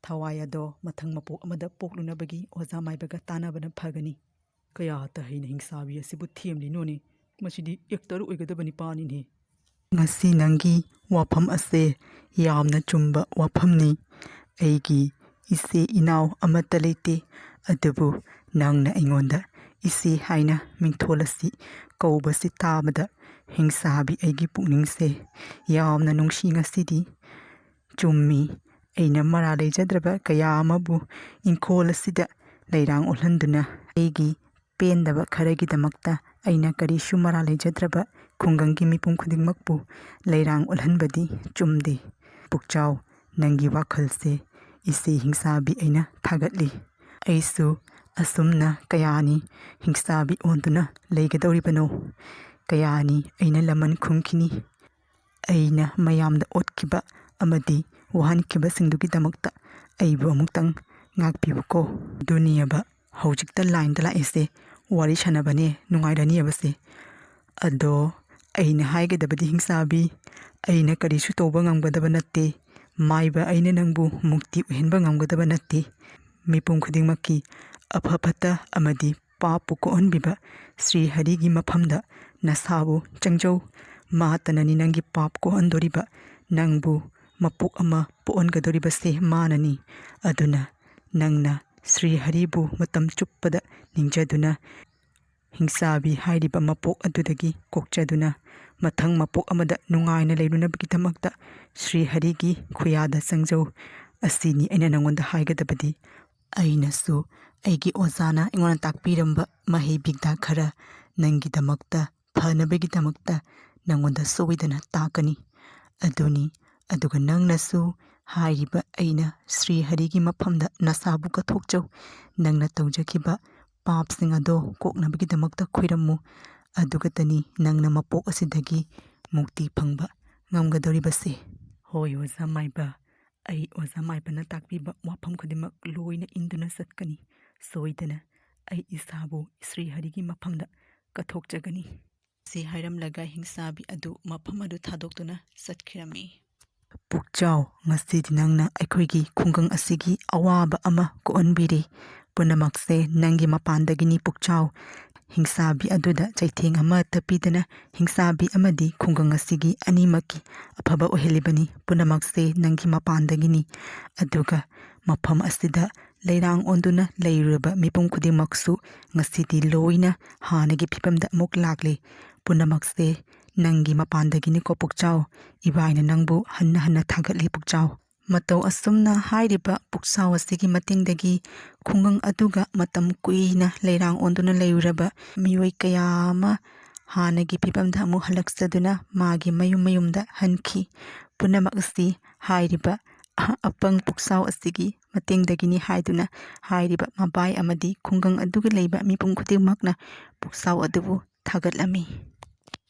ꯊꯋꯥꯏ ꯑꯗꯣ ꯃꯊꯪ ꯃꯄꯣꯛ ꯑꯃꯗ ꯄꯣꯛꯂꯨꯅꯕꯒꯤ ꯑꯣꯖꯥ ꯃꯥꯏꯕꯒ ꯇꯥꯟꯅꯕꯅ ꯐꯒꯅꯤ꯫ ꯀꯌꯥ ꯇꯍꯩꯅ ꯍꯤꯡꯁꯥꯕꯤ ꯑꯁꯤꯕꯨ ꯊꯦꯝꯂꯤꯅꯣꯅꯦ? ꯃꯁꯤꯗꯤ ꯑꯦꯛꯇꯔ ꯑꯣꯏꯒꯗꯕ ꯅꯤꯄꯥꯅꯤꯅꯦ꯫ ꯉꯁꯤ ꯅꯪꯒꯤ ꯋꯥꯐꯝ ꯑꯁꯦ ꯌꯥꯝꯅ ꯆꯨꯝꯕ ꯋꯥꯐꯝꯅꯤ꯫ ꯑꯩꯒꯤ ꯏꯆꯦ ꯏꯅꯥꯎ ꯑꯃꯠꯇ ꯂꯩꯇꯦ, ꯑꯗꯨꯕꯨ ꯅꯪꯅ ꯑꯩꯉꯣꯟꯗ ꯏꯆꯦ ꯍꯥꯏꯅ ꯃꯤꯡꯊꯣꯜ ꯑꯁꯤ ꯀꯧꯕꯁꯤ ꯇꯥꯕꯗ ꯍꯤꯡꯁꯥꯕꯤ ꯑꯩꯒꯤ ꯄꯨꯛꯅꯤꯡꯁꯦ ꯌꯥꯝꯅ ꯅꯨꯡꯁꯤ ꯉꯁꯤꯗꯤ꯫ ꯆꯨꯝꯃꯤ, ꯑꯩꯅ ꯃꯔꯥ ꯂꯩꯖꯗ꯭ꯔꯕ ꯀꯌꯥ ꯑꯃꯕꯨ ꯏꯪꯈꯣꯜ ꯑꯁꯤꯗ ꯂꯩꯔꯥꯡ ꯑꯣꯜꯍꯟꯗꯨꯅ ꯑꯩꯒꯤ ꯄꯦꯟꯗꯕ ꯈꯔꯒꯤꯗꯃꯛꯇ ꯑꯩꯅ ꯀꯔꯤꯁꯨ ꯃꯔꯥ ꯂꯩꯖꯗ꯭ꯔꯕ ꯈꯨꯡꯒꯪꯒꯤ ꯃꯤꯄꯨꯝ ꯈꯨꯗꯤꯡꯃꯛꯄꯨ ꯂꯩꯔꯥꯡ ꯑꯣꯜꯍꯟꯕꯗꯤ ꯆꯨꯝꯗꯦ꯫ ꯄꯨꯛꯆꯥꯎ, ꯅꯪꯒꯤ ꯋꯥꯈꯜꯁꯦ ꯏꯆꯦ ꯍꯤꯡꯁꯥꯕꯤ ꯑꯩꯅ ꯊꯥꯒꯠꯂꯤ꯫ ꯑꯩꯁꯨ ꯑꯁꯨꯝꯅ ꯀꯌꯥꯅꯤ ꯍꯤꯡꯁꯥꯕꯤ ꯑꯣꯟꯗꯨꯅ ꯂꯩꯒꯗꯧꯔꯤꯕꯅꯣ? ꯀꯌꯥꯅꯤ ꯑꯩꯅ ꯂꯃꯟ ꯈꯨꯝꯈꯤꯅꯤ? ꯑꯩꯅ ꯃꯌꯥꯝꯗ ꯑꯣꯠꯈꯤꯕ ꯑꯃꯗꯤ ꯋꯥꯍꯟꯈꯤꯕꯁꯤꯡꯗꯨꯒꯤꯗꯃꯛꯇ ꯑꯩꯕꯨ ꯑꯃꯨꯛꯇꯪ ꯉꯥꯛꯄꯤꯌꯨꯀꯣ꯫ ꯑꯗꯨꯅꯤꯑꯕ ꯍꯧꯖꯤꯛꯇ ꯂꯥꯏꯟꯗ ꯂꯥꯛꯏꯁꯦ, ꯋꯥꯔꯤ ꯁꯥꯟꯅꯕꯅꯦ ꯅꯨꯡꯉꯥꯏꯔꯅꯤꯑꯕꯁꯦ꯫ ꯑꯗꯣ ꯑꯩꯅ ꯍꯥꯏꯒꯗꯕꯗꯤ ꯍꯤꯡꯁꯥꯕꯤ, ꯑꯩꯅ ꯀꯔꯤꯁꯨ ꯇꯧꯕ ꯉꯝꯒꯗꯕ ꯅꯠꯇꯦ꯫ ꯃꯥꯏꯕ ꯑꯩꯅ ꯅꯪꯕꯨ ꯃꯨꯛꯇꯤ ꯑꯣꯏꯍꯟꯕ ꯉꯝꯒꯗꯕ ꯅꯠꯇꯦ꯫ ꯃꯤꯄꯨꯝ ꯈꯨꯗꯤꯡꯃꯛꯀꯤ ꯑꯐ ꯐꯠꯇ ꯑꯃꯗꯤ ꯄꯥꯞꯄꯨ ꯀꯣꯛꯍꯟꯕꯤꯕ ꯁ꯭ꯔꯤ ꯍꯔꯤꯒꯤ ꯃꯐꯝꯗ ꯅꯁꯥꯕꯨ ꯆꯪꯖꯧ꯫ ꯃꯍꯥꯛꯇꯅꯅꯤ ꯅꯪꯒꯤ ꯄꯥꯞ ꯀꯣꯛꯍꯟꯗꯣꯔꯤꯕ, ꯅꯪꯕꯨ ꯃꯄꯣꯛ ꯑꯃ ꯄꯣꯛꯍꯟꯒꯗꯧꯔꯤꯕꯁꯦ ꯃꯥꯅꯅꯤ꯫ ꯑꯗꯨꯅ ꯅꯪꯅ ꯁ꯭ꯔꯤ ꯍꯔꯤꯕꯨ ꯃꯇꯝ ꯆꯨꯞꯄꯗ ꯅꯤꯡꯖꯗꯨꯅ ꯍꯤꯡꯆꯥꯕꯤ ꯍꯥꯏꯔꯤꯕ ꯃꯄꯣꯛ ꯑꯗꯨꯗꯒꯤ ꯀꯣꯛꯆꯗꯨꯅ ꯃꯊꯪ ꯃꯄꯣꯛ ꯑꯃꯗ ꯅꯨꯡꯉꯥꯏꯅ ꯂꯩꯔꯨꯅꯕꯒꯤꯗꯃꯛꯇ ꯁ꯭ꯔꯤ ꯍꯔꯤꯒꯤ ꯈꯨꯌꯥꯗ ꯆꯪꯖꯧ꯫ ꯑꯁꯤꯅꯤ ꯑꯩꯅ ꯅꯉꯣꯟꯗ ꯍꯥꯏꯒꯗꯕꯗꯤ꯫ ꯑꯩꯅꯁꯨ ꯑꯩꯒꯤ ꯑꯣꯖꯥꯅ ꯑꯩꯉꯣꯟꯗ ꯇꯥꯛꯄꯤꯔꯝꯕ ꯃꯍꯩ ꯕꯤꯗ꯭ꯌꯥ ꯈꯔ ꯅꯪꯒꯤꯗꯃꯛꯇ ꯐꯅꯕꯒꯤꯗꯃꯛꯇ ꯅꯉꯣꯟꯗ ꯁꯣꯏꯗꯅ ꯇꯥꯛꯀꯅꯤ꯫ ꯑꯗꯨꯅꯤ, ꯑꯗꯨꯒ ꯅꯪꯅꯁꯨ ꯍꯥꯏꯔꯤꯕ ꯑꯩꯅ ꯁ꯭ꯔꯤ ꯍꯔꯤꯒꯤ ꯃꯐꯝꯗ ꯅꯁꯥꯕꯨ ꯀꯠꯊꯣꯛꯆꯧ꯫ ꯅꯪꯅ ꯇꯧꯖꯈꯤꯕ ꯄꯥꯞꯁꯤꯡ ꯑꯗꯣ ꯀꯣꯛꯅꯕꯒꯤꯗꯃꯛꯇ ꯈꯨꯔꯝꯃꯨ꯫ ꯑꯗꯨꯒꯇꯅꯤ ꯅꯪꯅ ꯃꯄꯣꯛ ꯑꯁꯤꯗꯒꯤ ꯃꯨꯛꯇꯤ ꯐꯪꯕ ꯉꯝꯒꯗꯧꯔꯤꯕꯁꯦ꯫ ꯍꯣꯏ, ꯑꯣꯖꯥ ꯃꯥꯏꯕ, ꯑꯩ ꯑꯣꯖꯥ ꯃꯥꯏꯕꯅ ꯇꯥꯛꯄꯤꯕ ꯋꯥꯐꯝ ꯈꯨꯗꯤꯡꯃꯛ ꯂꯣꯏꯅ ꯏꯟꯗꯨꯅ ꯆꯠꯀꯅꯤ꯫ ꯁꯣꯏꯗꯅ ꯑꯩ ꯏꯁꯥꯕꯨ ꯁ꯭ꯔꯤ ꯍꯔꯤꯒꯤ ꯃꯐꯝꯗ ꯀꯠꯊꯣꯛꯆꯒꯅꯤ꯫ ꯁꯤ ꯍꯥꯏꯔꯝꯂꯒ ꯍꯤꯡꯆꯥꯕꯤ ꯑꯗꯨ ꯃꯐꯝ ꯑꯗꯨ ꯊꯥꯗꯣꯛꯇꯨꯅ ꯆꯠꯈꯤꯔꯝꯃꯤ꯫ ꯄꯨꯛꯆꯥꯎ, ꯉꯁꯤꯗꯤ ꯅꯪꯅ ꯑꯩꯈꯣꯏꯒꯤ ꯈꯨꯡꯒꯪ ꯑꯁꯤꯒꯤ ꯑꯋꯥꯕ ꯑꯃ ꯀꯣꯛꯍꯟꯕꯤꯔꯦ꯫ ꯄꯨꯝꯅꯃꯛꯁꯦ ꯅꯪꯒꯤ ꯃꯄꯥꯟꯗꯒꯤꯅꯤ ꯄꯨꯛꯆꯥꯎ꯫ ꯍꯤꯡꯆꯥꯕꯤ ꯑꯗꯨꯗ ꯆꯩꯊꯦꯡ ꯑꯃꯠꯇ ꯄꯤꯗꯅ ꯍꯤꯡꯆꯥꯕꯤ ꯑꯃꯗꯤ ꯈꯨꯡꯒꯪ ꯑꯁꯤꯒꯤ ꯑꯅꯤꯃꯛꯀꯤ ꯑꯐꯕ ꯑꯣꯏꯍꯜꯂꯤꯕꯅꯤ꯫ ꯄꯨꯝꯅꯃꯛꯁꯦ ꯅꯪꯒꯤ ꯃꯄꯥꯟꯗꯒꯤꯅꯤ꯫ ꯑꯗꯨꯒ ꯃꯐꯝ ꯑꯁꯤꯗ ꯂꯩꯔꯥꯡ ꯑꯣꯟꯗꯨꯅ ꯂꯩꯔꯨꯔꯕ ꯃꯤꯄꯨꯝ ꯈꯨꯗꯤꯡꯃꯛꯁꯨ ꯉꯁꯤꯗꯤ ꯂꯣꯏꯅ ꯍꯥꯟꯅꯒꯤ ꯐꯤꯕꯝꯗ ꯑꯃꯨꯛ ꯂꯥꯛꯂꯦ꯫ ꯄꯨꯝꯅꯃꯛꯁꯦ ꯅꯪꯒꯤ ꯃꯄꯥꯟꯗꯒꯤꯅꯤꯀꯣ ꯄꯨꯛꯆꯥꯎ꯫ ꯏꯕꯥꯏꯅ ꯅꯪꯕꯨ ꯍꯟꯅ ꯍꯟꯅ ꯊꯥꯒꯠꯂꯤ ꯄꯨꯛꯆꯥꯎ꯫ ꯃꯇꯧ ꯑꯁꯨꯝꯅ ꯍꯥꯏꯔꯤꯕ ꯄꯨꯛꯆꯥꯎ ꯑꯁꯤꯒꯤ ꯃꯇꯦꯡꯗꯒꯤ ꯈꯨꯡꯒꯪ ꯑꯗꯨꯒ ꯃꯇꯝ ꯀꯨꯏꯅ ꯂꯩꯔꯥꯡ ꯑꯣꯟꯗꯨꯅ ꯂꯩꯔꯨꯔꯕ ꯃꯤꯑꯣꯏ ꯀꯌꯥ ꯑꯃ ꯍꯥꯟꯅꯒꯤ ꯐꯤꯕꯝꯗ ꯑꯃꯨꯛ ꯍꯜꯂꯛꯆꯗꯨꯅ ꯃꯥꯒꯤ ꯃꯌꯨꯝ ꯃꯌꯨꯝꯗ ꯍꯟꯈꯤ꯫ ꯄꯨꯝꯅꯃꯛ ꯑꯁꯤ ꯍꯥꯏꯔꯤꯕ ꯑꯄꯪ ꯄꯨꯛꯆꯥꯎ ꯑꯁꯤꯒꯤ ꯃꯇꯦꯡꯗꯒꯤꯅꯤ ꯍꯥꯏꯗꯨꯅ ꯍꯥꯏꯔꯤꯕ ꯃꯕꯥꯏ ꯑꯃꯗꯤ ꯈꯨꯡꯒꯪ ꯑꯗꯨꯒ ꯂꯩꯕ ꯃꯤꯄꯨꯝ ꯈꯨꯗꯤꯡꯃꯛꯅ ꯄꯨꯛꯆꯥꯎ ꯑꯗꯨꯕꯨ ꯊꯥꯒꯠꯂꯝꯃꯤ꯫